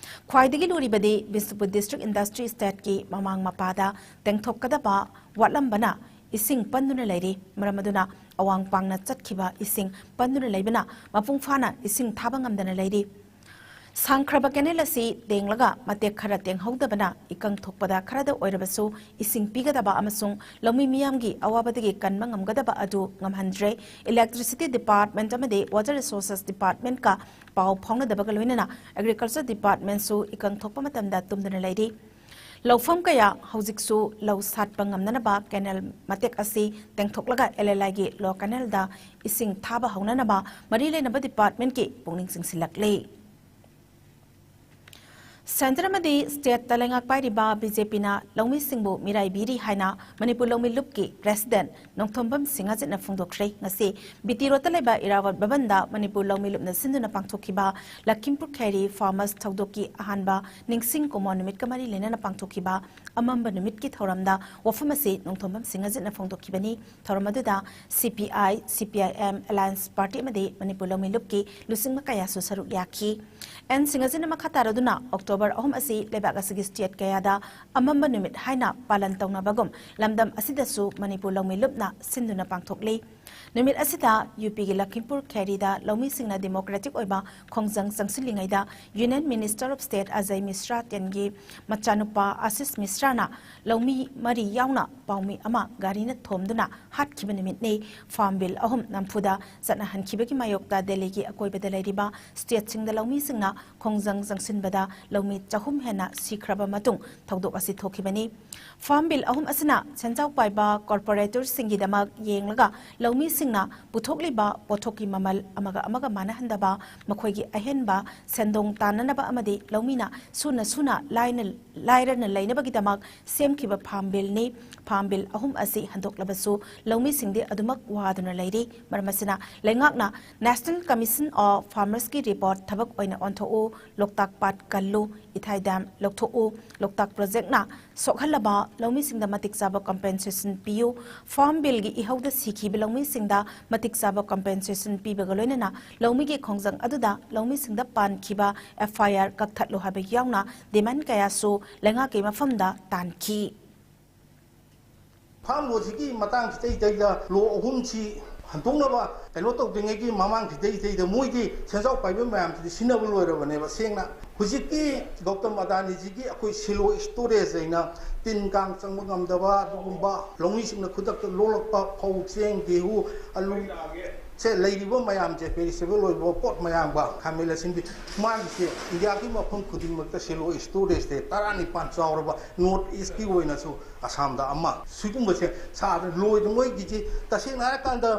ꯈ꯭ꯋꯥꯏꯗꯒꯤ ꯂꯨꯔꯤꯕꯗꯤ ꯕꯤꯁꯅꯨꯄꯨꯔ ꯗꯤꯁꯇ꯭ꯔꯤꯛ ꯏꯟꯗꯁꯇ꯭ꯔꯤ ꯏꯁꯇꯦꯠꯀꯤ ꯃꯃꯥꯡ ꯃꯄꯥꯗ ꯇꯦꯡꯊꯣꯛꯀꯗꯕ ꯋꯥꯠꯂꯝꯕꯅ ꯏꯁꯤꯡ ꯄꯟꯗꯨꯅ ꯂꯩꯔꯤ꯫ ꯃꯔꯝ ꯑꯗꯨꯅ ꯑꯋꯥꯡ ꯄꯥꯡꯅ ꯆꯠꯈꯤꯕ ꯏꯁꯤꯡ ꯄꯟꯗꯨꯅ ꯂꯩꯕꯅ ꯃꯄꯨꯡ ꯐꯥꯅ ꯏꯁꯤꯡ ꯊꯥꯕ ꯉꯝꯗꯅ ꯂꯩꯔꯤ꯫ ꯁꯥꯡꯈ꯭ꯔꯕ ꯀꯦꯅꯦꯜ ꯑꯁꯤ ꯇꯦꯡꯂꯒ ꯃꯇꯦꯛ ꯈꯔ ꯇꯦꯡꯍꯧꯗꯕꯅ ꯏꯀꯪ ꯊꯣꯛꯄꯗ ꯈꯔꯗ ꯑꯣꯏꯔꯕꯁꯨ ꯏꯁꯤꯡ ꯄꯤꯒꯗꯕ ꯑꯃꯁꯨꯡ ꯂꯧꯃꯤ ꯃꯤꯌꯥꯝꯒꯤ ꯑꯋꯥꯕꯗꯒꯤ ꯀꯟꯕ ꯉꯝꯒꯗꯕ ꯑꯗꯨ ꯉꯝꯍꯟꯗ꯭ꯔꯦ꯫ ꯏꯂꯦꯛꯇ꯭ꯔꯤꯁꯤꯇꯤ ꯗꯤꯄꯥꯔꯠꯃꯦꯟꯠ ꯑꯃꯗꯤ ꯋꯥꯇꯔ ꯔꯤꯁꯣꯔꯁꯦꯁ ꯗꯤꯄꯥꯔꯠꯃꯦꯟꯠꯀ ꯄꯥꯎ ꯐꯥꯎꯅꯗꯕꯒ ꯂꯣꯏꯅꯅ ꯑꯦꯒ꯭ꯔꯤꯀꯜꯆꯔ ꯗꯤꯄꯥꯔꯠꯃꯦꯟꯠꯁꯨ ꯏꯀꯪ ꯊꯣꯛꯄ ꯃꯇꯝꯗ ꯇꯨꯝꯗꯨꯅ ꯂꯩꯔꯤ꯫ ꯂꯧꯐꯝ ꯀꯌꯥ ꯍꯧꯖꯤꯛꯁꯨ ꯂꯧ ꯁꯥꯠꯄ ꯉꯝꯅꯅꯕ ꯀꯦꯅꯦꯜ ꯃꯇꯦꯛ ꯑꯁꯤ ꯇꯦꯡꯊꯣꯛꯂꯒ ꯑꯦꯜ ꯑꯦꯜ ꯑꯥꯏꯒꯤ ꯂꯣ ꯀꯦꯅꯦꯜꯗ ꯏꯁꯤꯡ ꯊꯥꯕ ꯍꯧꯅꯅꯕ ꯃꯔꯤ ꯂꯩꯅꯕ ꯗꯤꯄꯥꯔꯠꯃꯦꯟꯠꯀꯤ ꯄꯨꯛꯅꯤꯡ ꯆꯤꯡꯁꯤꯜꯂꯛꯂꯤ꯫ ꯁꯦꯟꯇꯔ ꯑꯃꯗꯤ ꯁ꯭ꯇꯦꯠꯇ ꯂꯩꯉꯥꯛ ꯄꯥꯏꯔꯤꯕ ꯕꯤ ꯖꯦ ꯄꯤꯅ ꯂꯧꯃꯤꯁꯤꯡꯕꯨ ꯃꯤꯔꯥꯏꯕꯤꯔꯤ ꯍꯥꯏꯅ ꯃꯅꯤꯄꯨꯔ ꯂꯧꯃꯤ ꯂꯨꯞꯀꯤ ꯄ꯭ꯔꯦꯁꯤꯗꯦꯟꯠ ꯅꯣꯡꯊꯣꯝꯕꯝ ꯁꯤꯡꯍꯖꯤꯠꯅ ꯐꯣꯡꯗꯣꯛꯈ꯭ꯔꯦ꯫ ꯉꯁꯤ ꯕꯤ ꯇꯤ ꯔꯣꯗꯇ ꯂꯩꯕ ꯏꯔꯥꯕꯣꯠ ꯚꯕꯟꯗ ꯃꯅꯤꯄꯨꯔ ꯂꯧꯃꯤ ꯂꯨꯞꯅ ꯁꯤꯟꯗꯨꯅ ꯄꯥꯡꯊꯣꯛꯈꯤꯕ ꯂꯈꯤꯝꯄꯨꯔ ꯈꯦꯔꯤ ꯐꯥꯔꯃꯔꯁ ꯊꯧꯗꯣꯛꯀꯤ ꯑꯍꯥꯟꯕ ꯅꯤꯡꯁꯤꯡ ꯀꯨꯃꯣꯟ ꯅꯨꯃꯤꯠꯀ ꯃꯔꯤ ꯂꯩꯅꯅ ꯄꯥꯡꯊꯣꯛꯈꯤꯕ ꯑꯃꯝꯕ ꯅꯨꯃꯤꯠꯀꯤ ꯊꯧꯔꯝꯗ ꯋꯥꯐꯝ ꯑꯁꯤ ꯅꯣꯡꯊꯣꯝꯕꯝ ꯁꯤꯡꯍꯖꯤꯠꯅ ꯐꯣꯡꯗꯣꯛꯈꯤꯕꯅꯤ꯫ ꯊꯧꯔꯝ ꯑꯗꯨꯗ ꯁꯤ ꯄꯤ ꯑꯥꯏ, ꯁꯤ ꯄꯤ ꯑꯥꯏ ꯑꯦꯝ, ꯑꯦꯂꯥꯌꯟꯁ ꯄꯥꯔꯇꯤ ꯑꯃꯗꯤ ꯃꯅꯤꯄꯨꯔ ꯂꯧꯃꯤ ꯂꯨꯞꯀꯤ ꯂꯨꯆꯤꯡꯕ ꯀꯌꯥꯁꯨ ꯁꯔꯨꯛ ꯌꯥꯈꯤ꯫ ꯑꯦꯟ ꯁꯤꯡꯍꯖꯤꯠꯅ ꯃꯈꯥ ꯇꯥꯔꯗꯨꯅ, ꯑꯣꯛꯇꯣꯕꯔ ꯑꯍꯨꯝ ꯑꯁꯤ ꯂꯩꯕꯥꯛ ꯑꯁꯤꯒꯤ ꯁ꯭ꯇꯦꯠ ꯀꯌꯥꯗ ꯑꯃꯝꯕ ꯅꯨꯃꯤꯠ ꯍꯥꯏꯅ ꯄꯥꯂꯟ ꯇꯧꯅꯕꯒꯨꯝ, ꯂꯝꯗꯝ ꯑꯁꯤꯗꯁꯨ ꯃꯅꯤꯄꯨꯔ ꯂꯧꯃꯤ ꯂꯨꯞꯅ ꯁꯤꯟꯗꯨꯅ ꯄꯥꯡꯊꯣꯛꯂꯤ꯫ ꯅꯨꯃꯤꯠ ꯑꯁꯤꯗ ꯌꯨ ꯄꯤꯒꯤ ꯂꯈꯤꯝꯄꯨꯔ ꯈꯦꯔꯤꯗ ꯂꯧꯃꯤꯁꯤꯡꯅ ꯗꯦꯃꯣꯀ꯭ꯔꯦꯇꯤꯛ ꯑꯣꯏꯕ ꯈꯣꯡꯖꯪ ꯆꯪꯁꯤꯜꯂꯤꯉꯩꯗ Union Minister of State Ajay Mishra ꯇꯦꯟꯒꯤ ꯃꯆꯥꯅꯨꯄꯥ ꯑꯥꯁꯤꯁ ꯃꯤꯁ꯭ꯔꯥꯅ ꯂꯧꯃꯤ ꯃꯔꯤ ꯌꯥꯎꯅ ꯄꯥꯎꯃꯤ ꯑꯃ ꯒꯥꯔꯤꯅ ꯊꯣꯝꯗꯨꯅ ꯍꯥꯠꯈꯤꯕ ꯅꯨꯃꯤꯠꯅꯤ꯫ ꯐꯥꯔꯝ ꯕꯤꯜ ꯑꯍꯨꯝ ꯅꯝꯐꯨꯗ ꯆꯠꯅꯍꯟꯈꯤꯕꯒꯤ ꯃꯥꯌꯣꯛꯇ ꯗꯦꯜꯂꯤꯒꯤ ꯑꯀꯣꯏꯕꯗ ꯂꯩꯔꯤꯕ ꯁ꯭ꯇꯦꯠꯁꯤꯡꯗ ꯂꯧꯃꯤꯁꯤꯡꯅ ꯈꯣꯡꯖꯪ ꯆꯪꯁꯤꯟꯕꯗ ꯂꯧꯃꯤ ꯆꯍꯨꯝ ꯍꯦꯟꯅ ꯁꯤꯈ꯭ꯔꯕ ꯃꯇꯨꯡ ꯊꯧꯗꯣꯛ ꯑꯁꯤ ꯊꯣꯛꯈꯤꯕꯅꯤ꯫ ꯐꯥꯔꯝ ꯕꯤꯜ ꯑꯍꯨꯝ ꯑꯁꯤꯅ ꯁꯦꯟꯖꯥꯎ ꯄꯥꯏꯕ ꯀꯣꯔꯄꯣꯔꯦꯇꯔꯁꯤꯡꯒꯤꯗꯃꯛ ꯌꯦꯡꯂꯒ ꯂꯧꯃꯤꯁꯤꯡꯅ ꯄꯨꯊꯣꯛꯂꯤꯕ ꯄꯣꯠꯊꯣꯛꯀꯤ ꯃꯃꯜ ꯑꯃꯒ ꯑꯃꯒ ꯃꯥꯟꯅꯍꯟꯗꯕ, ꯃꯈꯣꯏꯒꯤ ꯑꯍꯦꯟꯕ ꯁꯦꯟꯗꯣꯡ ꯇꯥꯟꯅꯅꯕ ꯑꯃꯗꯤ ꯂꯧꯃꯤꯅ ꯁꯨꯅ ꯁꯨꯅ ꯂꯥꯏꯅ, ꯂꯥꯏꯔꯅ ꯂꯩꯅꯕꯒꯤꯗꯃꯛ ꯁꯦꯝꯈꯤꯕ ꯐꯥꯔꯝ ꯕꯤꯜꯅꯤ꯫ ꯐꯥꯔꯝ ꯕꯤꯜ ꯑꯍꯨꯝ ꯑꯁꯤ ꯍꯟꯗꯣꯛꯂꯕꯁꯨ ꯂꯧꯃꯤꯁꯤꯡꯗꯤ ꯑꯗꯨꯃꯛ ꯋꯥꯗꯨꯅ ꯂꯩꯔꯤ꯫ ꯃꯔꯝ ꯑꯁꯤꯅ ꯂꯩꯉꯥꯛꯅ National Commission of Farmersꯀꯤ ꯔꯤꯄꯣꯔꯠ ꯊꯕꯛ ꯑꯣꯏꯅ ꯑꯣꯟꯊꯣꯛꯎ, ꯂꯣꯛꯇꯥꯛ ꯄꯥꯠ ꯀꯜꯂꯨ, ꯏꯊꯥꯏ ꯗꯥꯝ ꯂꯧꯊꯣꯛꯎ, ꯂꯣꯛꯇꯥꯛ ꯄ꯭ꯔꯣꯖꯦꯛꯅ ꯁꯣꯛꯍꯜꯂꯕ ꯂꯧꯃꯤꯁꯤꯡꯗ ꯃꯇꯤꯛ ꯆꯥꯕ compensation ꯄꯤꯌꯨ, ꯐꯥꯔꯝ ꯕꯤꯜꯒꯤ ꯏꯍꯧꯗ ꯁꯤꯈꯤꯕ ꯂꯧꯃꯤꯁꯤꯡꯗ ꯃꯇꯤꯛ ꯆꯥꯕ compensation ꯄꯤꯕꯒ ꯂꯣꯏꯅꯅ ꯂꯧꯃꯤꯒꯤ ꯈꯣꯡꯖꯪ ꯑꯗꯨꯗ ꯂꯧꯃꯤꯁꯤꯡꯗ ꯄꯥꯟꯈꯤꯕ F I R ꯀꯛꯊꯠꯂꯨ ꯍꯥꯏꯕ ꯌꯥꯎꯅ demand ꯀꯌꯥꯁꯨ ꯂꯩꯉꯥꯛꯀꯤ ꯃꯐꯝꯗ ꯇꯥꯟꯈꯤ꯫ ꯐꯥꯔꯝ ꯂꯣꯁꯤꯒꯤ ꯃꯇꯥꯡꯁꯤꯗꯩꯗꯩꯗ ꯂꯣ ꯑꯍꯨꯝꯁꯤ ꯍꯟꯗꯣꯛꯅꯕ ꯀꯩꯅꯣ ꯇꯧꯗ꯭ꯔꯤꯉꯩꯒꯤ ꯃꯃꯥꯡꯁꯤꯗꯩꯗꯩꯗ ꯃꯣꯏꯗꯤ ꯁꯦꯟꯖꯥꯎ ꯄꯥꯏꯕ ꯃꯌꯥꯝꯁꯤꯗꯤ ꯁꯤꯟꯅꯕ ꯂꯣꯏꯔꯕꯅꯦꯕ꯫ ꯁꯦꯡꯅ ꯍꯧꯖꯤꯛꯀꯤ ꯒꯧꯇꯝ ꯑꯗꯥꯅꯤꯖꯤꯒꯤ ꯑꯩꯈꯣꯏ ꯁꯤꯂꯣ ꯁ꯭ꯇꯣꯔꯦꯖ ꯍꯥꯏꯅ ꯇꯤꯟ ꯀꯥꯡ ꯆꯪꯕ ꯉꯝꯗꯕ ꯑꯗꯨꯒꯨꯝꯕ ꯂꯧꯃꯤꯁꯤꯡꯅ ꯈꯨꯗꯛꯇ ꯂꯣꯛꯂꯛꯄ ꯐꯧ, ꯆꯦꯡ, ꯒꯦꯍꯨ, ꯑꯂꯨ, ꯁꯦ ꯂꯩꯔꯤꯕ ꯃꯌꯥꯝꯁꯦ, ꯄꯦꯔꯤꯁꯦꯕꯜ ꯑꯣꯏꯕ ꯄꯣꯠ ꯃꯌꯥꯝꯒ ꯈꯥꯃꯦꯟ ꯑꯁꯤꯟꯕꯤ, ꯃꯥꯒꯤꯁꯦ ꯏꯟꯗꯤꯌꯥꯒꯤ ꯃꯐꯝ ꯈꯨꯗꯤꯡꯃꯛꯇ ꯁꯤꯂꯣ ꯁ꯭ꯇꯣꯔꯦꯖꯁꯦ ꯇꯔꯥꯅꯤꯄꯥꯟ ꯆꯥꯎꯔꯕ ꯅꯣꯔꯠ ꯏꯁꯀꯤ ꯑꯣꯏꯅꯁꯨ ꯑꯁꯥꯝꯗ ꯑꯃ, ꯁꯤꯒꯨꯝꯕꯁꯦ ꯁꯥꯗꯅ ꯂꯣꯏꯗ꯫ ꯃꯣꯏꯒꯤꯁꯤ ꯇꯁꯦꯡꯅ ꯍꯥꯏꯔꯀꯥꯟꯗ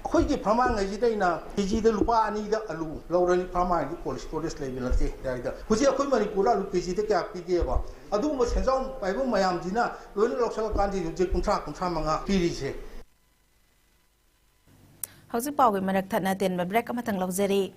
ꯑꯩꯈꯣꯏꯒꯤ ꯐꯥꯔꯃꯔꯉꯩꯁꯤꯗꯩꯅ ꯀꯦꯖꯤꯗ ꯂꯨꯄꯥ ꯑꯅꯤꯗ ꯑꯂꯨ ꯂꯧꯔꯅꯤ, ꯐꯥꯔꯃꯔꯒꯤ ꯀꯣꯜ ꯁ꯭ꯇꯣꯔꯦꯖ ꯂꯩꯕ ꯅꯠꯇꯦ꯫ ꯍꯥꯏꯗ ꯍꯧꯖꯤꯛ ꯑꯩꯈꯣꯏ ꯃꯅꯤꯄꯨꯔꯗ ꯑꯂꯨ ꯀꯦꯖꯤꯗ ꯀꯌꯥ ꯄꯤꯒꯦꯕ? ꯑꯗꯨꯒꯨꯝꯕ ꯁꯦꯟꯖꯥꯎ ꯄꯥꯏꯕ ꯃꯌꯥꯝꯁꯤꯅ ꯂꯣꯏꯅ ꯂꯧꯁꯜꯂꯀꯥꯟꯗ ꯍꯧꯖꯤꯛ ꯀꯨꯟꯊ꯭ꯔꯥ, ꯀꯨꯟꯊ꯭ꯔꯥ ꯃꯉꯥ ꯄꯤꯔꯤꯁꯦ꯫ ꯍꯧꯖꯤꯛ ꯄꯥꯎꯒꯤ ꯃꯔꯛ ꯊꯠꯅ ꯑꯇꯦꯟꯕ break ꯑꯃꯇꯪ ꯂꯧꯖꯔꯤ꯫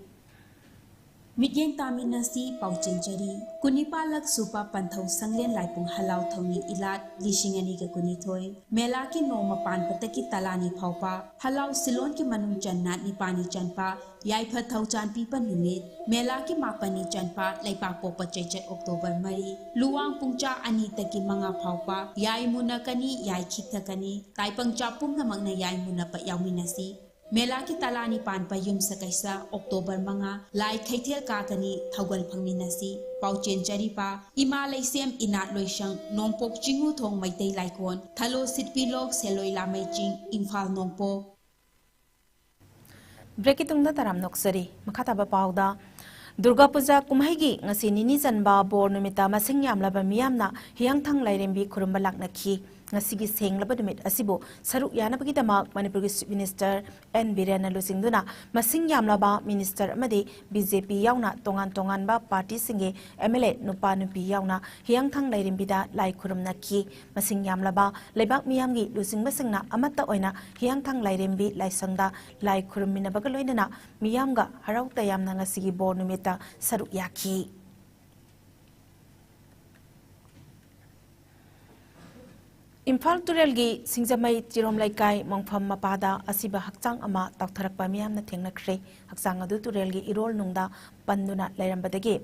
ꯃꯤꯠꯌꯦꯡ ꯇꯥꯃꯤꯟꯅꯁꯤ ꯄꯥꯎꯆꯦꯟ ꯆꯔꯤ꯫ ꯀꯨꯟꯅꯤꯄꯥꯜꯂꯛ ꯁꯨꯕ ꯄꯟꯊꯧ ꯁꯪꯂꯦꯟ ꯂꯥꯏꯄꯨꯡ ꯍꯂꯥꯎ ꯊꯧꯅꯤ ꯏꯂꯥꯠ ꯂꯤꯁꯤꯡ ꯑꯅꯤꯒ ꯀꯨꯟꯅꯤꯊꯣꯏ꯫ ꯃꯦꯂꯥꯒꯤ ꯅꯣꯡꯃ ꯄꯥꯟꯕꯗꯒꯤ ꯇꯂꯥꯅꯤ ꯐꯥꯎꯕ ꯍꯂꯥꯎ ꯁꯤꯂꯣꯟꯒꯤ ꯃꯅꯨꯡ ꯆꯟꯅ ꯅꯤꯄꯥꯅꯤ ꯆꯟꯕ ꯌꯥꯏꯐ ꯊꯧꯖꯥꯟ ꯄꯤꯕ ꯅꯨꯃꯤꯠ꯫ ꯃꯦꯂꯥꯒꯤ ꯃꯥꯄꯟꯅꯤ ꯆꯟꯕ ꯂꯩꯕꯥꯛ ꯄꯣꯛꯄ ꯆꯩꯆꯠ ꯑꯣꯛꯇꯣꯕꯔ ꯃꯔꯤ꯫ ꯂꯨꯋꯥꯡ ꯄꯨꯡꯆꯥ ꯑꯅꯤꯗꯒꯤ ꯃꯉꯥ ꯐꯥꯎꯕ ꯌꯥꯏ ꯃꯨꯟꯅꯀꯅꯤ, ꯌꯥꯏ ꯈꯤꯛꯊꯀꯅꯤ꯫ ꯇꯥꯏꯄꯪꯆꯥ ꯄꯨꯝꯅꯃꯛꯅ ꯌꯥꯏ ꯃꯨꯟꯅꯕ ꯌꯥꯎꯃꯤꯟꯅꯁꯤ꯫ ꯃꯦꯂꯥꯒꯤ ꯇꯂꯥꯅꯤ ꯄꯥꯟꯕ ꯌꯨꯝꯁꯀꯩꯁ ꯑꯣꯛꯇꯣꯕꯔ ꯃꯉꯥ ꯂꯥꯏ ꯀꯩꯊꯦꯜ ꯀꯥꯒꯅꯤ, ꯊꯧꯒꯜ ꯐꯪꯃꯤꯟꯅꯁꯤ꯫ ꯄꯥꯎꯆꯦꯟ ꯆꯔꯤꯄꯥ ꯏꯃꯥ ꯂꯩꯁꯦꯝ ꯏꯅꯥꯠ ꯂꯣꯏꯁꯪ, ꯅꯣꯡꯄꯣꯛ ꯆꯤꯡꯉꯨꯊꯣꯡ ꯃꯩꯇꯩ ꯂꯥꯏꯀꯣꯟ, ꯊꯂꯣ ꯁꯤꯠꯄꯤ ꯂꯣꯛ, ꯁꯦꯂꯣꯏ ꯂꯥꯃꯩ ꯆꯤꯡ, ꯏꯝꯐꯥꯜ ꯅꯣꯡꯄꯣꯛ꯫ ꯕ꯭ꯔꯦꯛꯀꯤ ꯇꯨꯡꯗ ꯇꯔꯥꯝ ꯅꯣꯛꯆꯔꯤ꯫ ꯃꯈꯥ ꯇꯥꯕ ꯄꯥꯎꯗ, ꯗꯨꯔꯒꯥ ꯄꯨꯖꯥ ꯀꯨꯝꯍꯩꯒꯤ ꯉꯁꯤ ꯅꯤꯅꯤ ꯆꯟꯕ ꯕꯣꯔ ꯅꯨꯃꯤꯠꯇ ꯃꯁꯤꯡ ꯌꯥꯝꯂꯕ ꯃꯤꯌꯥꯝꯅ ꯍꯤꯌꯥꯡꯊꯥꯡ ꯂꯥꯏꯔꯦꯝꯕꯤ ꯈꯨꯔꯨꯝꯕ ꯂꯥꯛꯅꯈꯤ꯫ ꯉꯁꯤꯒꯤ ꯁꯦꯡꯂꯕ ꯅꯨꯃꯤꯠ ꯑꯁꯤꯕꯨ ꯁꯔꯨꯛ ꯌꯥꯅꯕꯒꯤꯗꯃꯛ ꯃꯅꯤꯄꯨꯔꯒꯤ ꯆꯤꯐ ꯃꯤꯅꯤꯁꯇꯔ ꯑꯦꯟ ꯕꯤꯔꯦꯟꯅ ꯂꯨꯆꯤꯡꯗꯨꯅ ꯃꯁꯤꯡ ꯌꯥꯝꯂꯕ ꯃꯤꯅꯤꯁꯇꯔ ꯑꯃꯗꯤ ꯕꯤ ꯖꯦ ꯄꯤ ꯌꯥꯎꯅ ꯇꯣꯉꯥꯟ ꯇꯣꯉꯥꯟꯕ ꯄꯥꯔꯇꯤꯁꯤꯡꯒꯤ ꯑꯦꯝ ꯑꯦꯜ ꯑꯦ ꯅꯨꯄꯥ ꯅꯨꯄꯤ ꯌꯥꯎꯅ ꯍꯤꯌꯥꯡꯊꯥꯡ ꯂꯥꯏꯔꯦꯝꯕꯤꯗ ꯂꯥꯏ ꯈꯨꯔꯨꯝꯅꯈꯤ꯫ ꯃꯁꯤꯡ ꯌꯥꯝꯂꯕ ꯂꯩꯕꯥꯛ ꯃꯤꯌꯥꯝꯒꯤ ꯂꯨꯆꯤꯡꯕꯁꯤꯡꯅ ꯑꯃꯠꯇ ꯑꯣꯏꯅ ꯍꯤꯌꯥꯡꯊꯥꯡ ꯂꯥꯏꯔꯦꯝꯕꯤ ꯂꯥꯏꯁꯪꯗ ꯂꯥꯏ ꯈꯨꯔꯨꯝꯃꯤꯟꯅꯕꯒ ꯂꯣꯏꯅꯅ ꯃꯤꯌꯥꯝꯒ ꯍꯔꯥꯎ ꯇꯌꯥꯝꯅ ꯉꯁꯤꯒꯤ ꯕꯣꯔ ꯅꯨꯃꯤꯠꯇ ꯁꯔꯨꯛ ꯌꯥꯈꯤ꯫ ꯏꯝꯐꯥꯜ ꯇꯨꯔꯦꯜꯒꯤ ꯁꯤꯡꯖꯃꯩ ꯆꯤꯔꯣꯝ ꯂꯩꯀꯥꯏ ꯃꯣꯡꯐꯝ ꯃꯄꯥꯗ ꯑꯁꯤꯕ ꯍꯛꯆꯥꯡ ꯑꯃ ꯇꯥꯎꯊꯔꯛꯄ ꯃꯤꯌꯥꯝꯅ ꯊꯦꯡꯅꯈ꯭ꯔꯦ꯫ ꯍꯛꯆꯥꯡ ꯑꯗꯨ ꯇꯨꯔꯦꯜꯒꯤ ꯏꯔꯣꯜ ꯅꯨꯡꯗ ꯄꯟꯗꯨꯅ ꯂꯩꯔꯝꯕꯗꯒꯤ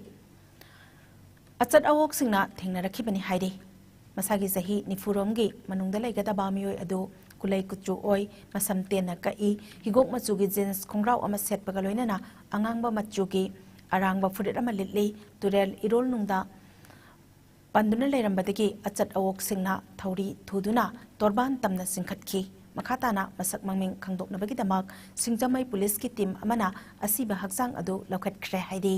ꯑꯆꯠ ꯑꯋꯣꯛꯁꯤꯡꯅ ꯊꯦꯡꯅꯔꯛꯈꯤꯕꯅꯤ ꯍꯥꯏꯔꯤ꯫ ꯃꯁꯥꯒꯤ ꯆꯍꯤ ꯅꯤꯐꯨꯔꯣꯝꯒꯤ ꯃꯅꯨꯡꯗ ꯂꯩꯒꯗꯕ ꯃꯤꯑꯣꯏ ꯑꯗꯨ ꯀꯨꯂꯩ ꯀꯨꯆꯨ ꯑꯣꯏ, ꯃꯁꯝ ꯇꯦꯟꯅ ꯀꯛꯏ, ꯍꯤꯒꯣꯛ ꯃꯆꯨꯒꯤ ꯖꯤꯟꯁ ꯈꯣꯡꯒ꯭ꯔꯥꯎ ꯑꯃ ꯁꯦꯠꯄꯒ ꯂꯣꯏꯅꯅ ꯑꯉꯥꯡꯕ ꯃꯆꯨꯒꯤ ꯑꯔꯥꯡꯕ ꯐꯨꯔꯤꯠ ꯑꯃ ꯂꯤꯠꯂꯤ꯫ ꯇꯨꯔꯦꯜ ꯏꯔꯣꯜ ꯅꯨꯡꯗ ꯄꯟꯗꯨꯅ ꯂꯩꯔꯝꯕꯗꯒꯤ ꯑꯆꯠ ꯑꯋꯣꯛꯁꯤꯡꯅ ꯊꯧꯔꯤ ꯊꯨꯗꯨꯅ ꯇꯣꯔꯕꯥꯟ ꯇꯝꯅ ꯆꯤꯡꯈꯠꯈꯤ꯫ ꯃꯈꯥ ꯇꯥꯅ ꯃꯁꯛ ꯃꯃꯤꯡ ꯈꯪꯗꯣꯛꯅꯕꯒꯤꯗꯃꯛ ꯁꯤꯡꯖꯃꯩ ꯄꯨꯂꯤꯁꯀꯤ ꯇꯤꯝ ꯑꯃꯅ ꯑꯁꯤꯕ ꯍꯛꯆꯥꯡ ꯑꯗꯨ ꯂꯧꯈꯠꯈ꯭ꯔꯦ ꯍꯥꯏꯔꯤ꯫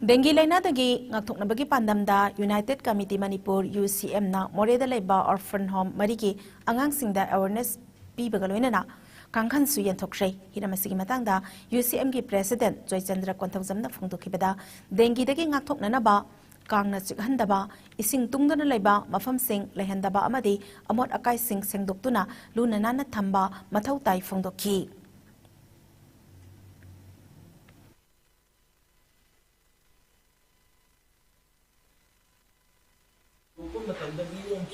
ꯗꯦꯡꯒꯤ ꯂꯥꯏꯅꯥꯗꯒꯤ ꯉꯥꯛꯊꯣꯛꯅꯕꯒꯤ ꯄꯥꯟꯗꯝꯗ ꯌꯨꯅꯥꯏꯇꯦꯗ ꯀꯃꯤꯇꯤ ꯃꯅꯤꯄꯨꯔ, ꯌꯨ ꯁꯤ ꯑꯦꯝꯅ ꯃꯣꯔꯦꯗ ꯂꯩꯕ ꯑꯣꯔꯐꯟ ꯍꯣꯝ ꯃꯔꯤꯒꯤ ꯑꯉꯥꯡꯁꯤꯡꯗ ꯑꯦꯋꯦꯔꯅꯦꯁ ꯄꯤꯕꯒ ꯂꯣꯏꯅꯅ ꯀꯥꯡꯈꯟꯁꯨ ꯌꯦꯟꯊꯣꯛꯈ꯭ꯔꯦ꯫ ꯍꯤꯔꯝ ꯑꯁꯤꯒꯤ ꯃꯇꯥꯡꯗ ꯌꯨ ꯁꯤ ꯑꯦꯝꯒꯤ ꯄ꯭ꯔꯦꯁꯤꯗꯦꯟꯠ ꯖꯣꯏꯆꯟꯗ꯭ꯔ ꯀꯣꯟꯊꯧꯖꯝꯅ ꯐꯣꯡꯗꯣꯛꯈꯤꯕꯗ, ꯗꯦꯡꯒꯤꯗꯒꯤ ꯉꯥꯛꯊꯣꯛꯅꯅꯕ ꯀꯥꯡꯅ ꯆꯤꯛꯍꯟꯗꯕ, ꯏꯁꯤꯡ ꯇꯨꯡꯗꯨꯅ ꯂꯩꯕ ꯃꯐꯝꯁꯤꯡ ꯂꯩꯍꯟꯗꯕ ꯑꯃꯗꯤ ꯑꯃꯣꯠ ꯑꯀꯥꯏꯁꯤꯡ ꯁꯦꯡꯗꯣꯛꯇꯨꯅ ꯂꯨꯅ ꯅꯥꯟꯅ ꯊꯝꯕ ꯃꯊꯧ ꯇꯥꯏ ꯐꯣꯡꯗꯣꯛꯈꯤ꯫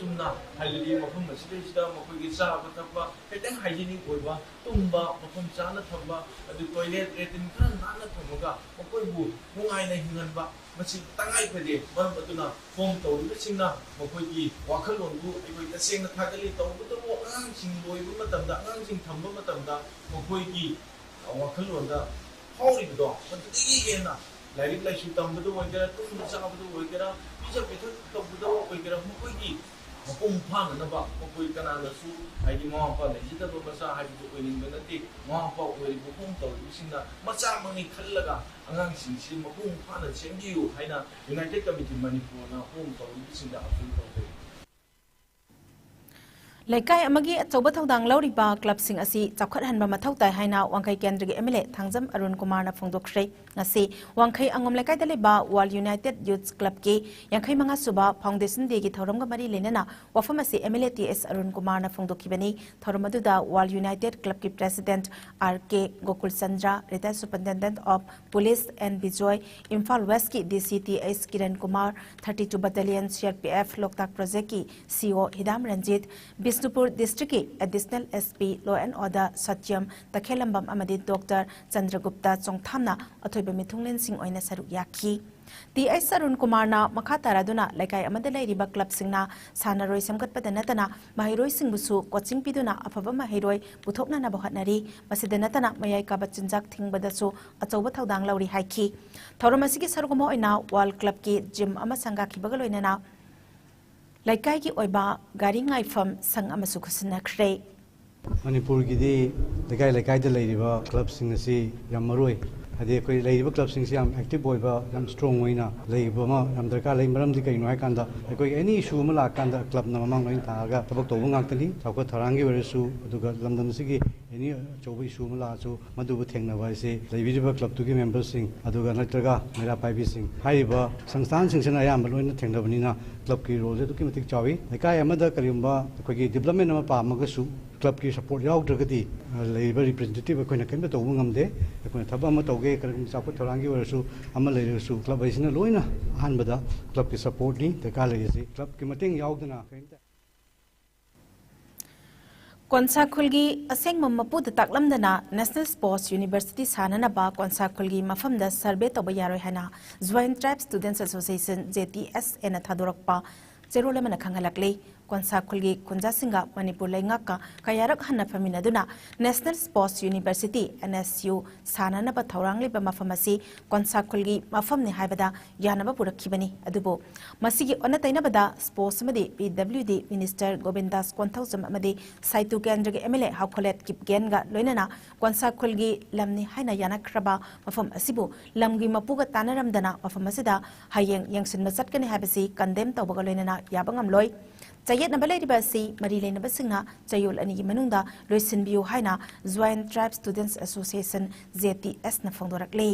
ꯑꯁꯨꯝꯅ ꯍꯥꯏꯕꯗꯤ ꯃꯐꯝ ꯑꯁꯤꯗꯩꯁꯤꯗ ꯃꯈꯣꯏꯒꯤ ꯆꯥꯕ ꯊꯛꯄ ꯈꯤꯇꯪ ꯍꯥꯏꯖꯤꯅꯤꯛ ꯑꯣꯏꯕ, ꯇꯨꯝꯕ ꯃꯐꯝ ꯆꯥꯅ ꯊꯝꯕ, ꯑꯗꯨ ꯇꯣꯏꯂꯦꯠ ꯂꯦꯇ꯭ꯔꯤꯟ ꯈꯔ ꯅꯥꯟꯅ ꯊꯝꯃꯒ ꯃꯈꯣꯏꯕꯨ ꯅꯨꯡꯉꯥꯏꯅ ꯍꯤꯡꯍꯟꯕ, ꯃꯁꯤ ꯇꯉꯥꯏ ꯐꯗꯦ꯫ ꯃꯔꯝ ꯑꯗꯨꯅ ꯐꯣꯝ ꯇꯧꯔꯤꯕꯁꯤꯡꯅ ꯃꯈꯣꯏꯒꯤ ꯋꯥꯈꯜꯂꯣꯟꯗꯨ ꯑꯩꯈꯣꯏ ꯇꯁꯦꯡꯅ ꯊꯥꯒꯠꯂꯤ꯫ ꯇꯧꯕꯇꯕꯨ ꯑꯉꯥꯡꯁꯤꯡ ꯂꯣꯏꯕ ꯃꯇꯝꯗ, ꯑꯉꯥꯡꯁꯤꯡ ꯊꯝꯕ ꯃꯇꯝꯗ ꯃꯈꯣꯏꯒꯤ ꯋꯥꯈꯜꯂꯣꯟꯗ ꯐꯥꯎꯔꯤꯕꯗꯣ, ꯃꯗꯨꯗꯒꯤ ꯍꯦꯟꯅ ꯂꯥꯏꯔꯤꯛ ꯂꯥꯏꯁꯨ ꯇꯝꯕꯗ ꯑꯣꯏꯒꯦꯔꯥ, ꯇꯨꯝꯕ ꯆꯥꯕꯗ ꯑꯣꯏꯒꯦꯔꯥ, ꯄꯤꯖ ꯄꯤꯊꯛ ꯇꯧꯕꯗ ꯑꯣꯏꯒꯦꯔꯥ, ꯃꯈꯣꯏꯒꯤ ꯃꯄꯨꯡ ꯐꯥꯅꯅꯕ ꯃꯈꯣꯏ ꯀꯅꯥꯅꯁꯨ, ꯍꯥꯏꯗꯤ, ꯃꯃꯥ ꯃꯄꯥ ꯂꯩꯖꯗꯕ ꯃꯆꯥ ꯍꯥꯏꯕꯗꯨ ꯑꯣꯏꯅꯤꯡꯕ ꯅꯠꯇꯦ꯫ ꯃꯃꯥ ꯃꯄꯥ ꯑꯣꯏꯔꯤꯕ ꯐꯣꯝ ꯇꯧꯔꯤꯕꯁꯤꯡꯅ ꯃꯆꯥꯃꯛꯅꯤ ꯈꯜꯂꯒ ꯑꯉꯥꯡꯁꯤꯡꯁꯤ ꯃꯄꯨꯡ ꯐꯥꯅ ꯁꯦꯝꯕꯤꯌꯨ ꯍꯥꯏꯅ United Committee ꯃꯅꯤꯄꯨꯔꯅ ꯐꯣꯝ ꯇꯧꯔꯤꯕꯁꯤꯡꯗ ꯑꯄꯤꯜ ꯇꯧꯖꯔꯤ꯫ ꯂꯩꯀꯥꯏ ꯑꯃꯒꯤ ꯑꯆꯧꯕ ꯊꯧꯗꯥꯡ ꯂꯧꯔꯤꯕ ꯀ꯭ꯂꯕꯁꯤꯡ ꯑꯁꯤ ꯆꯥꯎꯈꯠꯍꯟꯕ ꯃꯊꯧ ꯇꯥꯏ ꯍꯥꯏꯅ ꯋꯥꯡꯈꯩ ꯀꯦꯟꯗ꯭ꯔꯒꯤ ꯑꯦꯝ ꯑꯦꯜ ꯑꯦ ꯊꯥꯡꯖꯝ ꯑꯔꯨꯟ ꯀꯨꯃꯥꯔꯅ ꯐꯣꯡꯗꯣꯛꯈ꯭ꯔꯦ꯫ ꯉꯁꯤ ꯋꯥꯡꯈꯩ ꯑꯉꯣꯝ ꯂꯩꯀꯥꯏꯗ ꯂꯩꯕ World United Youth Clubꯀꯤ ꯌꯥꯡꯈꯩ ꯃꯉꯥ ꯁꯨꯕ Foundation Dayꯒꯤ ꯊꯧꯔꯝꯒ ꯃꯔꯤ ꯂꯩꯅꯅ ꯋꯥꯐꯝ ꯑꯁꯤ M L A T S Arun ꯀꯨꯃꯥꯔꯅ ꯐꯣꯡꯗꯣꯛꯈꯤꯕꯅꯤ꯫ ꯊꯧꯔꯝ ꯑꯗꯨꯗ World United Clubꯀꯤ President R K Gokul Chandra, Retired Superintendent of Police N Bijoy, Imphal Westꯀꯤ D C T H Kiran Kumar, thirty two Battalion C R P F Loktak Projectꯀꯤ C O ꯍꯤꯗꯥꯝ ꯔꯟꯖꯤꯠ, ꯕꯤꯁꯅꯨꯄꯨꯔ Districtꯀꯤ Additional S P Law and Order Satyam Takhellambam ꯑꯃꯗꯤ doctor Chandragupta ꯆꯣꯡꯊꯥꯝꯅ ꯑꯊꯣꯏꯕ ꯃꯤꯊꯨꯡꯂꯦꯟꯁꯤꯡ ꯑꯣꯏꯅ ꯁꯔꯨꯛ ꯌꯥꯈꯤ꯫ ꯇꯤ ꯑꯩꯆ ꯑꯔꯨꯟ ꯀꯨꯃꯥꯔꯅ ꯃꯈꯥ ꯇꯥꯔꯗꯨꯅ ꯂꯩꯀꯥꯏ ꯑꯃꯗ ꯂꯩꯔꯤꯕ ꯀ꯭ꯂꯕꯁꯤꯡꯅ ꯁꯥꯟꯅꯔꯣꯏ ꯁꯦꯝꯒꯠꯄꯗ ꯅꯠꯇꯅ ꯃꯍꯩꯔꯣꯏꯁꯤꯡꯕꯨꯁꯨ coaching ꯄꯤꯗꯨꯅ ꯑꯐꯕ ꯃꯍꯩꯔꯣꯏ ꯄꯨꯊꯣꯛꯅꯅꯕ ꯍꯣꯠꯅꯔꯤ꯫ ꯃꯁꯤꯗ ꯅꯠꯇꯅ ꯃꯌꯥꯏ ꯀꯥꯕ ꯆꯤꯟꯖꯥꯛ ꯊꯤꯡꯕꯗꯁꯨ ꯑꯆꯧꯕ ꯊꯧꯗꯥꯡ ꯂꯧꯔꯤ ꯍꯥꯏꯈꯤ꯫ ꯊꯧꯔꯝ ꯑꯁꯤꯒꯤ ꯁꯔꯨꯛ ꯑꯃ ꯑꯣꯏꯅ World Clubꯀꯤ gym ꯑꯃ ꯁꯪꯒꯥꯈꯤꯕꯒ ꯂꯣꯏꯅꯅ ꯂꯩꯀꯥꯏꯒꯤ ꯑꯣꯏꯕ ꯒꯥꯔꯤ ꯉꯥꯏꯐꯝ ꯁꯪ ꯑꯃꯁꯨ ꯈꯨꯠꯁꯤꯟꯅꯈ꯭ꯔꯦ꯫ ꯃꯅꯤꯄꯨꯔꯒꯤꯗꯤ ꯂꯩꯀꯥꯏ ꯂꯩꯀꯥꯏꯗ ꯂꯩꯔꯤꯕ ꯀ꯭ꯂꯕꯁꯤꯡ ꯑꯁꯤ ꯌꯥꯝ ꯃꯔꯨ ꯑꯣꯏ꯫ ꯍꯥꯏꯗꯤ ꯑꯩꯈꯣꯏ ꯂꯩꯔꯤꯕ ꯀ꯭ꯂꯕꯁꯤꯡꯁꯤ ꯌꯥꯝ active ꯑꯣꯏꯕ, ꯌꯥꯝ strong ꯑꯣꯏꯅ ꯂꯩꯕ ꯑꯃ ꯌꯥꯝ ꯗꯔꯀꯥꯔ ꯂꯩ꯫ ꯃꯔꯝꯗꯤ ꯀꯩꯒꯤꯅꯣ ꯍꯥꯏꯀꯥꯟꯗ ꯑꯩꯈꯣꯏꯒꯤ any issue ꯑꯃ ꯂꯥꯛꯑꯀꯥꯟꯗ ꯀ꯭ꯂꯕꯅ ꯃꯃꯥꯡ ꯂꯣꯏꯅ ꯇꯥꯔꯒ ꯊꯕꯛ ꯇꯧꯕ ꯉꯥꯛꯇꯅꯤ꯫ ꯆꯥꯎꯈꯠ ꯊꯧꯔꯥꯡꯒꯤ ꯑꯣꯏꯔꯁꯨ, ꯑꯗꯨꯒ ꯂꯝꯗꯝꯁꯤꯒꯤ any ꯑꯆꯧꯕ issue ꯑꯃ ꯂꯥꯛꯑꯁꯨ ꯃꯗꯨꯕꯨ ꯊꯦꯡꯅꯕ ꯍꯥꯏꯁꯦ ꯂꯩꯕꯤꯔꯤꯕ ꯀ꯭ꯂꯕꯇꯨꯒꯤ memberꯁꯤꯡ ꯑꯗꯨꯒ ꯅꯠꯇ꯭ꯔꯒ ꯃꯩꯔꯥ ꯄꯥꯏꯕꯤꯁꯤꯡ ꯍꯥꯏꯔꯤꯕ ꯁꯪꯁꯊꯥꯟꯁꯤꯡꯁꯤꯅ ꯑꯌꯥꯝꯕ ꯂꯣꯏꯅ ꯊꯦꯡꯅꯕꯅꯤꯅ ꯀ꯭ꯂꯕꯀꯤ roleꯁꯦ ꯑꯗꯨꯛꯀꯤ ꯃꯇꯤꯛ ꯆꯥꯎꯏ꯫ ꯂꯩꯀꯥꯏ ꯑꯃꯗ ꯀꯔꯤꯒꯨꯝꯕ ꯑꯩꯈꯣꯏꯒꯤ development ꯑꯃ ꯄꯥꯝꯃꯒꯁꯨ ꯀ꯭ꯂꯕꯀꯤ ꯁꯄꯣꯔꯠ ꯌꯥꯎꯗ꯭ꯔꯒꯗꯤ ꯂꯩꯔꯤꯕ ꯔꯤꯄ꯭ꯔꯖꯦꯟꯇꯦꯇꯤꯚ ꯑꯩꯈꯣꯏꯅ ꯀꯔꯤꯝꯇ ꯇꯧꯕ ꯉꯝꯗꯦ꯫ ꯑꯩꯈꯣꯏꯅ ꯊꯕꯛ ꯑꯃ ꯇꯧꯒꯦ, ꯀꯔꯤꯒꯨꯝꯕ ꯆꯥꯎꯈꯠ ꯊꯧꯔꯥꯡꯒꯤ ꯑꯣꯏꯔꯁꯨ ꯑꯃ ꯂꯩꯔꯁꯨ ꯀ꯭ꯂꯕ ꯍꯥꯏꯁꯤꯅ ꯂꯣꯏꯅ ꯑꯍꯥꯟꯕꯗ ꯀ꯭ꯂꯕꯀꯤ ꯁꯄꯣꯔꯠꯅꯤ ꯗꯔꯀꯥꯔ ꯂꯩꯔꯤꯁꯤ꯫ ꯀ꯭ꯂꯕꯀꯤ ꯃꯇꯦꯡ ꯌꯥꯎꯗꯅ ꯀꯔꯤꯝꯇ ꯀꯣꯟꯁꯥꯈꯨꯜꯒꯤ ꯑꯁꯦꯡꯕ ꯃꯄꯨꯗ ꯇꯥꯛꯂꯝꯗꯅ National Sports University ꯁꯥꯅꯅꯕ ꯀꯣꯟꯁꯥꯈꯨꯜꯒꯤ ꯃꯐꯝꯗ ꯁꯔꯚꯦ ꯇꯧꯕ ꯌꯥꯔꯣꯏ ꯍꯥꯏꯅ Joint Tribe Students Association, J T S A ꯅ ꯊꯥꯗꯣꯔꯛꯄ ꯆꯦꯔꯣꯜ ꯑꯃꯅ ꯈꯪꯍꯜꯂꯛꯂꯤ꯫ ꯀꯣꯟꯁꯥꯈꯨꯜꯒꯤ ꯈꯨꯟꯖꯥꯁꯤꯡꯒ ꯃꯅꯤꯄꯨꯔ ꯂꯩꯉꯥꯛꯀ ꯀꯌꯥꯔꯛ ꯍꯟꯅ ꯐꯝꯃꯤꯟꯅꯗꯨꯅ National Sports University, N S U ꯁꯥꯅꯅꯕ ꯊꯧꯔꯥꯡ ꯂꯩꯕ ꯃꯐꯝ ꯑꯁꯤ ꯀꯣꯟꯁꯥꯈꯨꯜꯒꯤ ꯃꯐꯝꯅꯤ ꯍꯥꯏꯕꯗ ꯌꯥꯅꯕ ꯄꯨꯔꯛꯈꯤꯕꯅꯤ꯫ ꯑꯗꯨꯕꯨ ꯃꯁꯤꯒꯤ ꯑꯣꯟꯅ ꯇꯩꯅꯕꯗ Sports ꯑꯃꯗꯤ P W D Minister ꯒꯣꯕꯤꯟꯗꯥꯁ Konthoujam ꯑꯃꯗꯤ ꯁꯥꯏꯇꯨ ꯀꯦꯟꯗ꯭ꯔꯒꯤ M L A ꯍꯥꯎꯈꯣꯂꯦꯠ ꯀꯤꯞꯒꯦꯟꯒ ꯂꯣꯏꯅꯅ ꯀꯣꯟꯁꯥꯈꯨꯜꯒꯤ ꯂꯝꯅꯤ ꯍꯥꯏꯅ ꯌꯥꯅꯈ꯭ꯔꯕ ꯃꯐꯝ ꯑꯁꯤꯕꯨ ꯂꯝꯒꯤ ꯃꯄꯨꯒ ꯇꯥꯟꯅꯔꯝꯗꯅ ꯃꯐꯝ ꯑꯁꯤꯗ ꯍꯌꯦꯡ ꯌꯦꯡꯁꯤꯟꯕ ꯆꯠꯀꯅꯤ ꯍꯥꯏꯕꯁꯤ ꯀꯟꯗꯦꯝ ꯇꯧꯕꯒ ꯂꯣꯏꯅꯅ ꯌꯥꯕ ꯉꯝꯂꯣꯏ꯫ ꯆꯌꯦꯠꯅꯕ ꯂꯩꯔꯤꯕ ꯑꯁꯤ ꯃꯔꯤ ꯂꯩꯅꯕꯁꯤꯡꯅ ꯆꯌꯣꯜ ꯑꯅꯤꯒꯤ ꯃꯅꯨꯡꯗ ꯂꯣꯏꯁꯤꯟꯕꯤꯌꯨ ꯍꯥꯏꯅ Joint Tribe Students Association, J T S ꯅ ꯐꯣꯡꯗꯣꯔꯛꯂꯤ꯫